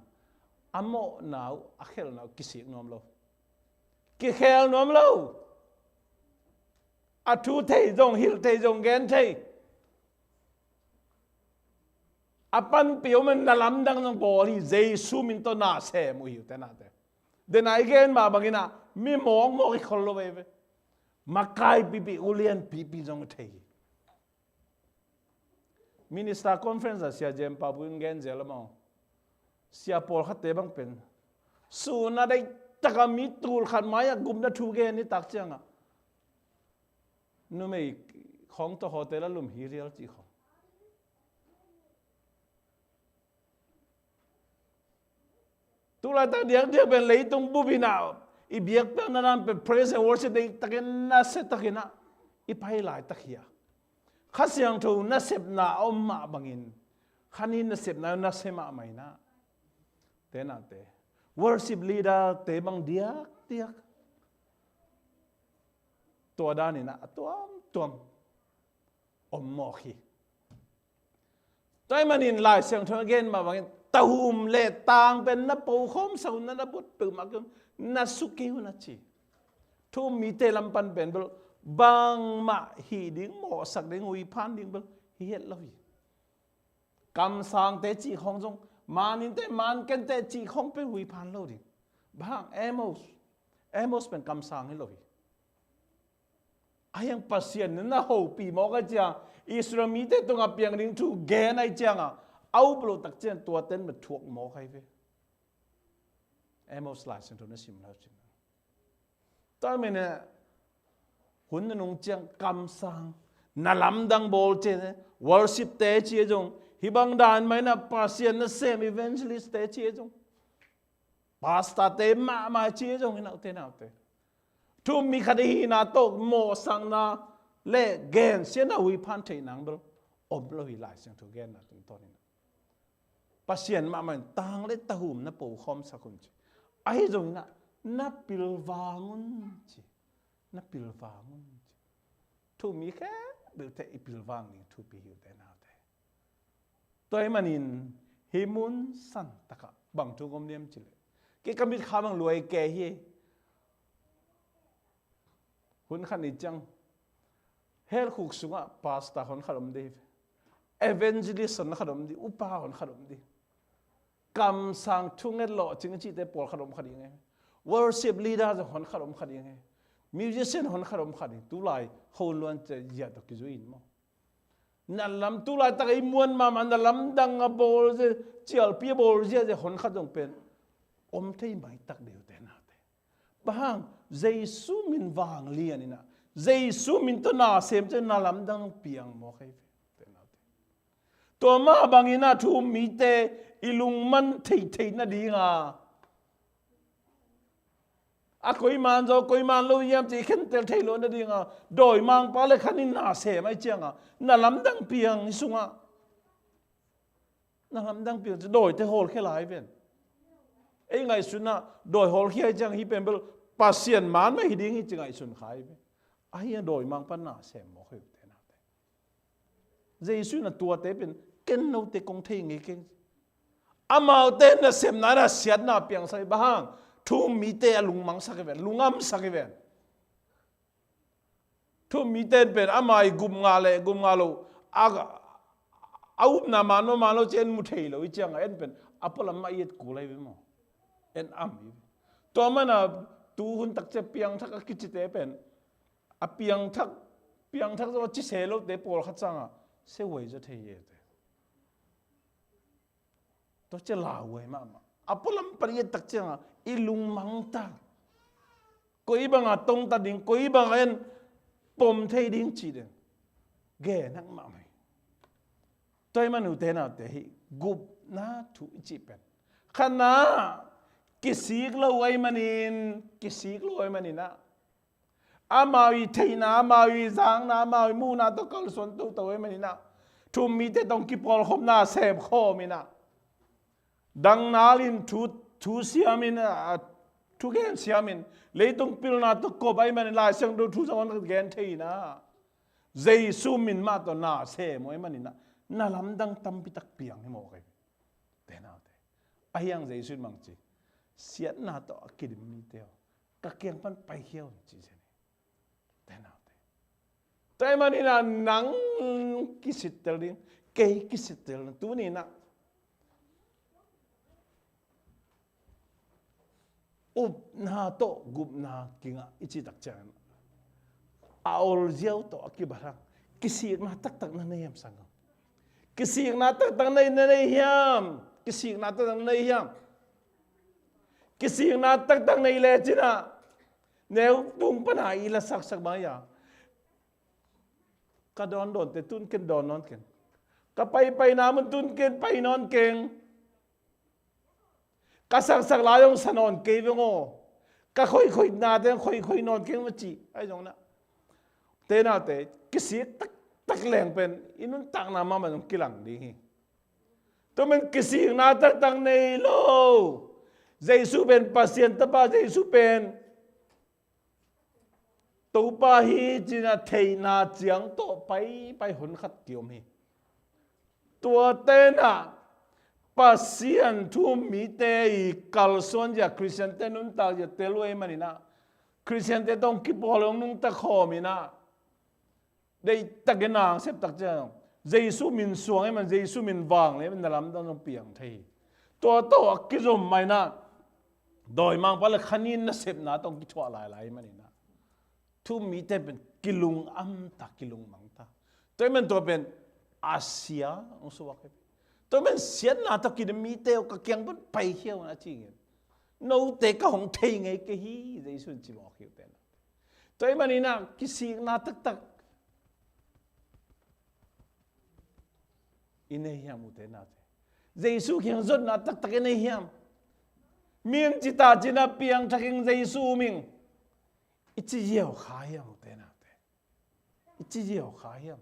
a mawhna uh, a khelhna uh kisik nuam lo, kikhel nuam lo. A thu thei zong, hilh thei zong, gen thei, a panpih om in na lamdang zong bawl hi. Jesu min tawh na sem uh hi, ute naute. Den a i gen mah bangin ah, mi mawkmawk i khol lo veve. Makai pipi, ulian pipi zong thei hi. Minister conference ah Sia Jem Pau Pu in gen zel a maw, sia pawlkhatte bang pen, sun a deih taka mi tul khat mai-ah gupna thu gen ni takciangah, numei khawng tawh hotel a lum hi rial cih khawng. Tulaitak diakdiak pen leitung bup in ah, i biakpiakna dan pen praise and worship deihtakin, nasiatakin ah i pai laitak hi a. Kha Siangtho nasepna a om mah bangin, kha ni nasepna nasia mahmah in ah, ute naute, worship leader te bang diakdiak tua dan in ah a tuamtuam om mawk hi. Tua ahih manin Lai Siangtho in a gen mah bangin, tahum le tang pen na pokhawmsak un, na, na buat peuhmah kei un, na suk kei un a ci. Thu-um mite lam pan pen bel, bangmah hih ding, mawhsak ding, huiphan ding bel hi het lo hi. Kamsangte cih khawng zong, man inteh, man kenteh cih khawng pen huiphan lo ding. Bang hang? Amos, Amos pen kamsang hi lo hi. Ahi hang Pasian in na hopih mawk ahih ciang, Israel mite tungah piang ding thu gen ahih ciangah, a up loh takciang tuate in bel thuak mawk ahi ve. Amos Lai Siangtho na sim lo cin. Tua ahih manin hun nunung ciang kamsang, na lamdang bawl cih, worship te cih zong, hih bang dan mah in ah Pasian nasem evangelist te cih zong, pastor te mahmah cih zong hi, ute naute. Thu-um mi khat i hihna tawh mawhsakna le gensiatna, huiphan theih nang bel om lo hi, Lai Siangtho genna tungtawn in ah. Pasian mahmah in tang le tahum na pokhawmsak un ci. Ahi zongin ah, na pilvang un ci. Na pilvang un ci. Thu-um mi khempeuhte i pilvang ding thupi hi, ute naute. Tua ahih manin hih mun santakah bang thu om diam cih leh, kei ka mitkha bang luai kei hi. Hun khat ni ciang, hell khuk sungah pastor hon khat om ding hi. Evangelist hon khat om ding, upa hon khat om ding. Kamsang thunget lawhcing cihte pawlkhat om kha ding hi. Worship leader zong honkhat om kha ding hi. Musician honkhat om kha ding. Tulai hong luan zia tawh kizui in maw? Na lam, tulaitak a i muan mahmah na lamdang a bawl zia, cialpi a bawl zia zia honkhat zong pen om thei maitak deuh te naute. Bang hang, Jesu min vanglian in ah, Jesu min tawh na sem ciang na lamdang piang mawk hi ve te naute. Tua mah bangin ah thu-um mite i lungman theihtheih nading a, a koiman zaw, koiman lo hiam ci i khentel thei loh nading a, dawimangpa le khanin na sem ahih ciang a, na lamdang piang i sungah. Na lamdang piang ci dawite hawlkhia lai ven. Ei ngaihsun ah dawi hawlkhia ahih ciang hih pen bel Pasian man mah hi ding hi ci ngaihsun kha hi ven. Ahi a dawimangpa na sem mawk hi uh te naute. Jesu in ah tuate pen ken note kong thei ngei keng. Amaute nasepna in ah siatna piangsak hi, bang hang, thu-um mite a lungmangsak hi ven, lungamsak hi ven. Thu-um mite in pen ama i gup ngah le gup ngah lo a, a upna man maw man lo ci en mu thei lo i ciang a en pen a pualam mah i et kul ahi ve maw? En am hi ve. Tua mana tu hun tak ciang piangthak a kicite pen a piangthak, piangthak zaw a ci se lote pawlkhat sangah sehuai zaw thei hi te. Tua ci a lauhuai mahmah. A pualam pan i et tak ciangah i lungmang ta. Koi bangah tongtat ding, koi bangah en pom thei ding cih den. Gen hak mahmah hi. Tua ahih man ute naute hih gupna thu i cih pen khatna kisik lo ahih manin, kisik lo ahih manin ah amau i theihna, amau i zakna, amau i muhna tawh kalsuan toto ahih manin ah thu-um mite tawh kipawlkhopna sem khawm in ah, dangnal in thu, thu siam in ah, thugen siam in, leitung pilna tawh kop ahih manin Lai Siangtho thu zong gen thei in ah, Jesu min mah tawh na sem uh ahih manin ah na lamdang tampi tak piang hi mawk hi. Te naute. Ahi hang Jesu in bang ci, siatna tawh a kidim mite aw, ka kiang pan paikhia un ci zen hi. Te naute. Tua ahih manin ah nang kisittel ding, kei kisittel ding. Tuni in ah upna tawh gupna kingah i cih tak ciangin a ol ziau tawh a kibat hang. Kisikna taktak na nei hiam sanggam? Kisikna taktak na nei hiam? Kisikna taktak na nei hiam? Kisikna taktak nei lecin ah neu tung pana i la saksak bang hi a, ka dawndawnte tun ken dawn nawn keng, ka paipaina mun tun ken pai nawn keng. Ka saksak lai hong sa nawn kei veng aw. Ka khoikhoinate hong khoikhoi nawn keng va ci ahi zong na, te naute, kisik taktak leng pen i nuntakna mahmah zong kilang ding hi. Tua men kisikna taktak nei lo. Jesu pen Pasian Tapa, Jesu pen Topa hi cih na theihna ciang tawh paipai hun khat kiom hi. Tuate na Pasian thu-um mite i kalsuan zia, Khristiante nuntak zia tel uh ahih manin ah, Khristiante tawh kipawl hong nungta khawm in ah, deihtakin na hong sep tak ciang Jesu min suang ahih man, Jesu min vang le na lamdang zong piang thei hi. Tua tawh a kizom mah in ah dawimangpa le khanin nasepna tawh kithuah lailai ahih manin ah thu-um mite pen kilungam ta, kilungmang ta. Tua ahih man tua pen a sia hong suak hi. Tua ahih man siatna tawh kidim mite aw, ka kiang pan paikhia un a ci ngin, note ka hong thei ngei kei hi, Jesu in ci mawk hi uh te na. Tua ahih manin ah kisikna taktak i nei hiam ute naute? Jesu kiang zotna taktak i nei hiam? Mi hong ci ta cin ah piangthak ing, Jesu um ing i ci ziau kha hiam ute naute? I ci ziau kha hiam?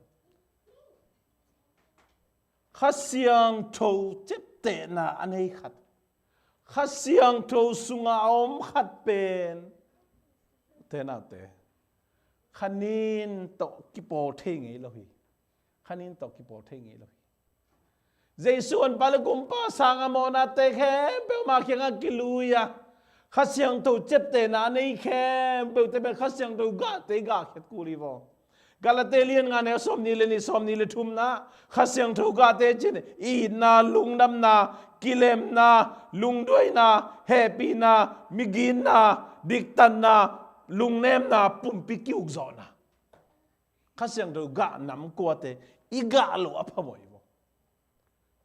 Kha Siangtho ciaptehna a nei khat, Kha Siangtho sungah a om khat pen, ute naute, khanin tawh kipawl thei ngei lo hi. Khanin tawh kipawl thei ngei lo hi. Jesu honpa le kumpa sang a mawhnate khempeuh ama kiangah kilui a, Kha Siangtho ciaptehna a nei khempeuhte pen Kha Siangtho gahte i gahkhiat kul hi vaw. Galati lian nga neu sawmnih le nih, sawmnih le thumna, Kha Siangtho gahte cin itna, lungdamna, kilemna, lungduaina, hehpihna, miginna, diktatna, lungnemna, pumpi ki-ukzawhna. Kha Siangtho gah nam kuate i gah loh a phamawh hi maw.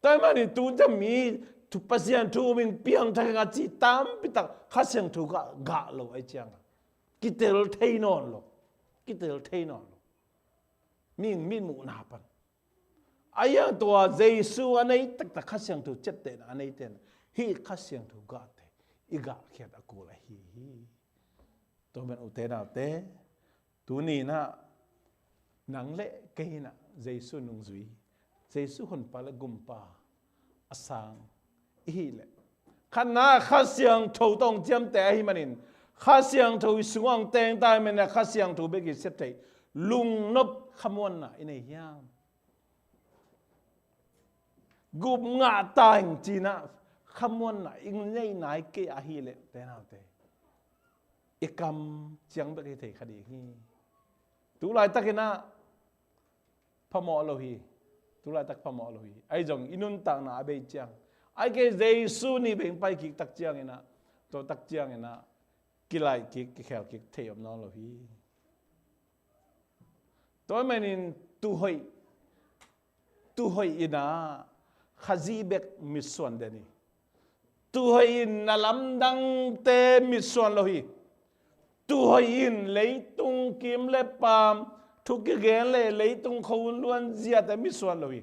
Tua ahih manin tu ciang mi thu, Pasian thu um in piangthak ing a ci tampi tak Kha Siangtho gah, gah lo ahih ciangin kitel thei nawn lo. Kitel thei nawn lo. Mi, mi muhna pan. A iang tua Jesu a nei taktak, Kha Siangtho ciattehna a neite in hih Kha Siangtho gahte i gahkhiat a kul ahi hi. Tua man ute naute, tuni in ah nang le kei in ah Jesu nungzui, Jesu Honpa le Gumpa a sang i hih leh, khatna Kha Siangtho tawh hong ciamteh ahih manin, Kha Siangtho i sungah hong teng ta ahih manin ah Kha Siangtho bek i sep theih, lungnop khamuanna i nei hiam? Gup ngah ta ing ci-in ah khamuanna i nei nai kei ahih leh, ute naute, i kam ciang bek hi thei kha ding hi. Tu laitakin ah phamawh lo hi. Tu laitak phamawh lo hi. Ahi zongin i nuntakna a bei ciang, ahih kei Jesu nih bek pai kik tak ciangin ah, tua tak ciangin ah kilaih kik, kikhel kik thei om nawn lo hi. Tua ahih manin tuhoih, tuhoih in ah Khazih bek mitsuan den hi. Tuhoih in na lamdangte mitsuan lo hi. Tuhoih in leitung kim le paam thu kigen le leitung khua hun luan ziate mitsuan lo hi.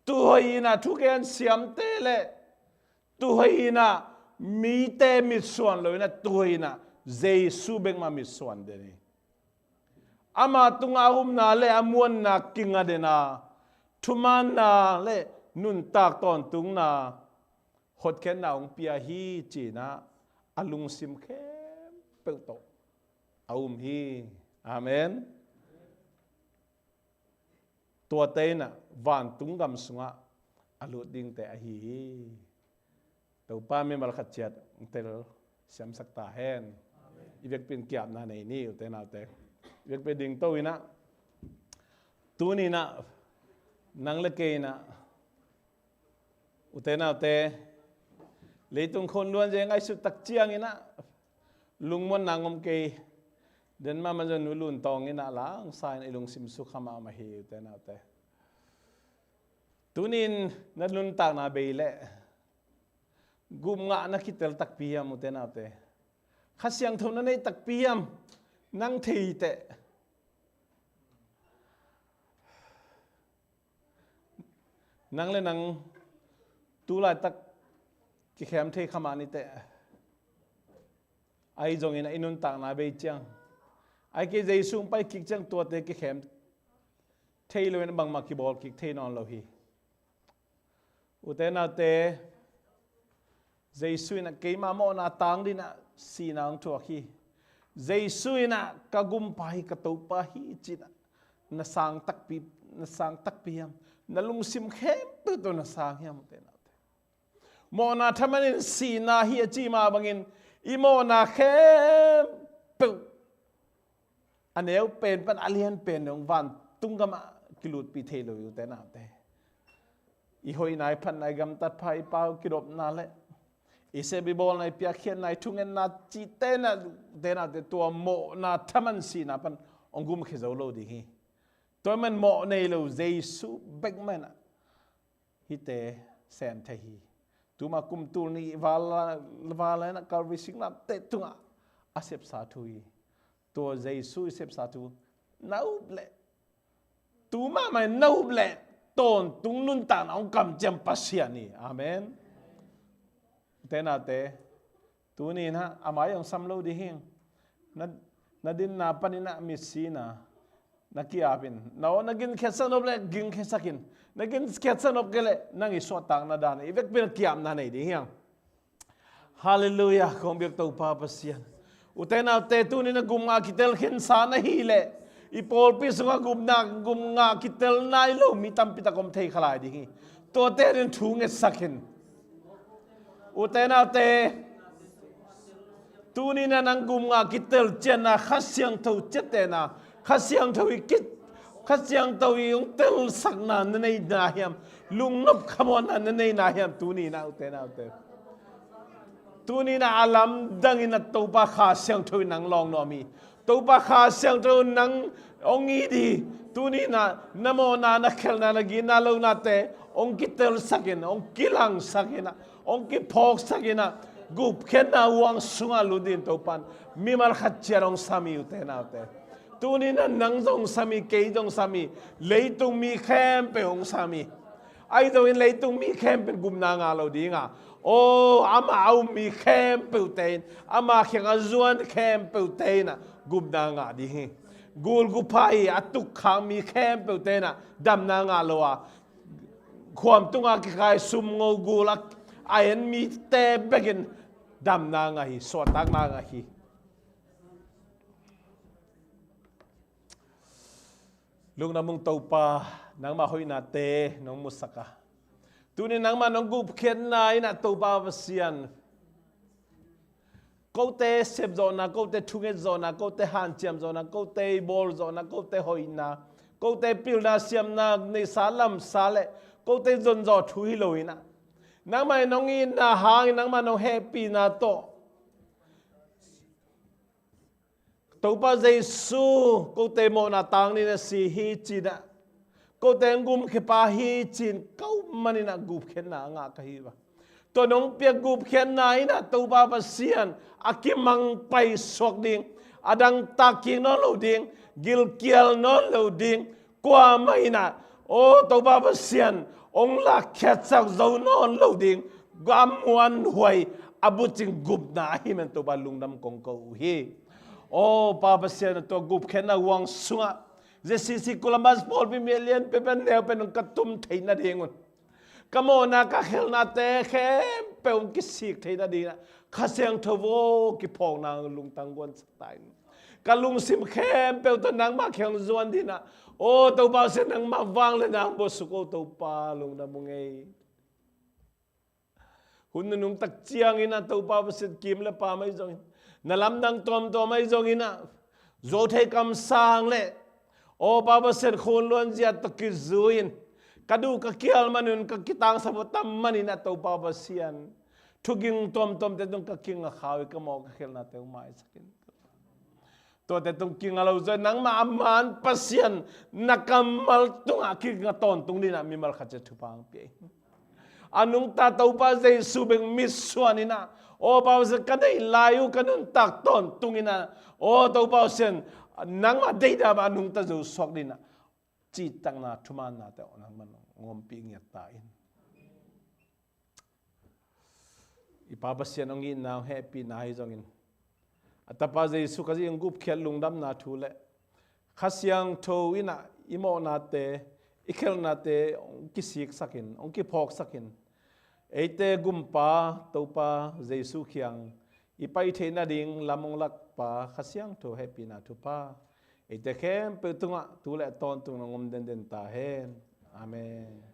Tuhoih in ah thugen siamte le tuhoih in ah mite mitsuan lo in ah, tuhoih in ah Jesu bek mah mitsuan den hi. Ama tungah a upna le a muanna kinga den a, thumaanna le nuntak tawntungna, hotkhiatna hong pia hi ci-in ah a lungsim khempeuh tawh a um hi. Amen. Tuate in ah vantung gam sungah a lut dingte ahi hi. Topa mimal khat ciat hong tel siamsak ta hen. I vekpi in ki-apna nei ni, ute naute. I vekpi in dingto in ah, tuni in ah nang le kei in ah, ute naute, leitung khua hun luan zia ngaihsut tak ciangin ah lungmuanna hong om kei. Den mahmah zong Nu Lun Tawng in ah langsa in i lungsim sukha mahmah hi, ute naute. Tuni in na nuntakna bei leh gup ngah na kitel takpi hiam, ute naute? Kha Siangtho na nei takpi hiam? Nang thei teh. Nang le nang tu laitak kikhem thei kha mah ni teh. Ahi zongin ah i nuntakna bei ciang, ahih kei Jesu hong pai kik ciang tuate kikhem thei lo in bangmah kibawl kik thei nawn lo hi. Ute naute, Jesu in ah keima mawhna tang dingin ah sihna hong thuak hi. Jesu in ah ka Gumpa hi, ka Topa hi ci-in ah na sang takpi, na sang takpi hiam? Na lungsim khempeuh tawh na sang hiam, ute naute? Mawhna thaman in sihna hi a cih mah bangin i mawhna khempeuh a neu pen pan a lian pen dong vantung gamah kilutpih thei lo hi, ute naute. I hoihna, i phatna, i gamtat pha, i pau kidopna le i sep i bawlna, i piakkhiatna, i thungetna cihte in ah, ute naute, tua mawhna thaman sihna pan hong gumkhia zo lo ding hi. Tua ahih man mawh nei lo Jesu bek mah in ah hihte sem thei hi. Tuma kum tul nih val, val in ah Calvary singlamteh tungah a sepsa thu hi. Tua Jesu i sepsa thu na up leh, tu mahmah in na up leh tawntung nuntakna hong kamciam Pasian hi. Amen. Ute naute, tuni in ah a mai hong sam lo ding hi. Na, na dinna panin ah mitsina na ki-ap in. Na aw na ginkhiatsak nop leh ginkhiatsak in. Na ginkhiatsak nop kei leh nang i suahtakna dan, i vekpi in ki-apna nei ding hi hang. Halleluiah, kong biak Topa Pasian. Ute naute, tuni in ah gum ngah kitel khinsa na hih leh, i pawlpi sungah gum ngah, gum ngah kitel nai lo mi tampi tak om thei kha lai ding hi. Tuate adingin thu ngetsak in. Ute naute, tuni in ah nang gum ngah kitel ciangin ah Kha Siangtho ciattehna, Kha Siangtho i kit, Kha Siangtho i hong telsakna na nei na hiam? Lungnop khamawhna na nei na hiam? Tuni na ute na ute, tuni na a lamdang in a Topa Kha Siangtho in nang lawng nuam hi. Topa Kha Siangtho in nang hong it hi. Tuni na na mawhna, na khelhna, na gitna lohnate hong kitelsak in, hong kilangsak in ah, hong kiphawksak in ah, gupkhiatna huang sungah lut in Topa in mimal khat ciat hong sam hi ute na ute. Tuni na nang zong sam hi, kei zong sam hi, leitung mi khempeuh hong sam hi. Ahi zongin leitung mi khempeuh in gupna ngah lo ding a, aw, amah a um mi khempeuhte in, ama kiang a zuan khempeuhte in ah gupna ngah ding hi. Gul gupha hi a tukkhak mi khempeuhte in ah damna ngah lo a, khuam tunga kikhai sumngo gul a, a en mite bekin damna ngah hi, suahtakna ngah hi. Lungdam ung Topa, nangmah hoihnate nong musak a, tuni nangmah nong gupkhiatna in ah Topa Pasian, kote sepzawhna, kote thunget zawhna, kote hanciam zawhna, kote bawl zawhna, kote hoihna, kote pilna siamna neihsa lamsa le kote zonzawh thu hi lo in ah, nangmah in nong itna hangin, nangmah nong hehpihna tawh Topa Jesu, kote mawhna tang dingin a si hi ci-in ah, kote hong gumkhia pa hi ci-in ka up manin ah gupkhiatna a ngah ka hi uh a, tua nong piak gupkhiatna in ah Topa Pasian, a kimang paisuak ding, a dangtak kik nawn lo ding, gilkial nawn lo ding, kuamah in ah, aw Topa Pasian, hong lakkhiatsak zo nawn lo ding, a muanhuai, a bucing gupna ahih manin Topa lungdam kong ko uh hi. Aw Pa Pasian, tua gupkhiatna huang sungah Z C C Columbus pawlpi mi a lianpi pen, neu pen hong ka tum theih nadingun, ka mawhna, ka khelhnate khempeuh hong kisik theih nadingin ah Kha Siangtho aw, kiphawkna lungtang guansak ta in. Ka lungsim khempeuh tawh nangmah kiang zuan dingin ah, aw Topa Pasian, nangmah vangliatna hong buaisuk aw Topa, lungdam ung ei. Hun nunung tak ciangin ah Topa Pasian, kim le pam ahi zongin, na lamdang tuamtuam ahi zongin ah, zuau thei kamsang le, aw Pa Pasian, khun luanzia tawh kizui-in, ka duh ka kial manun ka kitangsap uh tam manin ah Topa Pasian, thuging tuamtuamte tung ka kinga kha uh hi, ka mawh ka khelhnate uh maisak in. Tuate tung kinga lo zaw, nangmah a man Pasian na kammal tungah kinga tawntung dingin ah mimal khat ciat thupha hong pia in. A nungta Topa Jesu bek mitsuan in ah, aw Pa Pasian, ka neih lai uh ka nuntak tawntung in ah, aw Topa Pasian, nangmah deihdan mah a nungta zo suak dingin ah, cihtakna, thumaannate aw nangmah hong ompih ngiat ta in. I Pa Pasian, hong itna, hong hehpihna ahi zongin, a Tapa Jesu Khazih hong gupkhiat lungdamna thu le Kha Siangtho in ah i mawhnate, i khelhnate hong kisiksak in, hong kiphawksak in, eite gumpa Topa Jesu kiang i pai theih nading lam hong lakpa Kha Siangtho hehpihna thupha eite khempeuh tungah tu le tawntung nong om denden ta hen. Amen.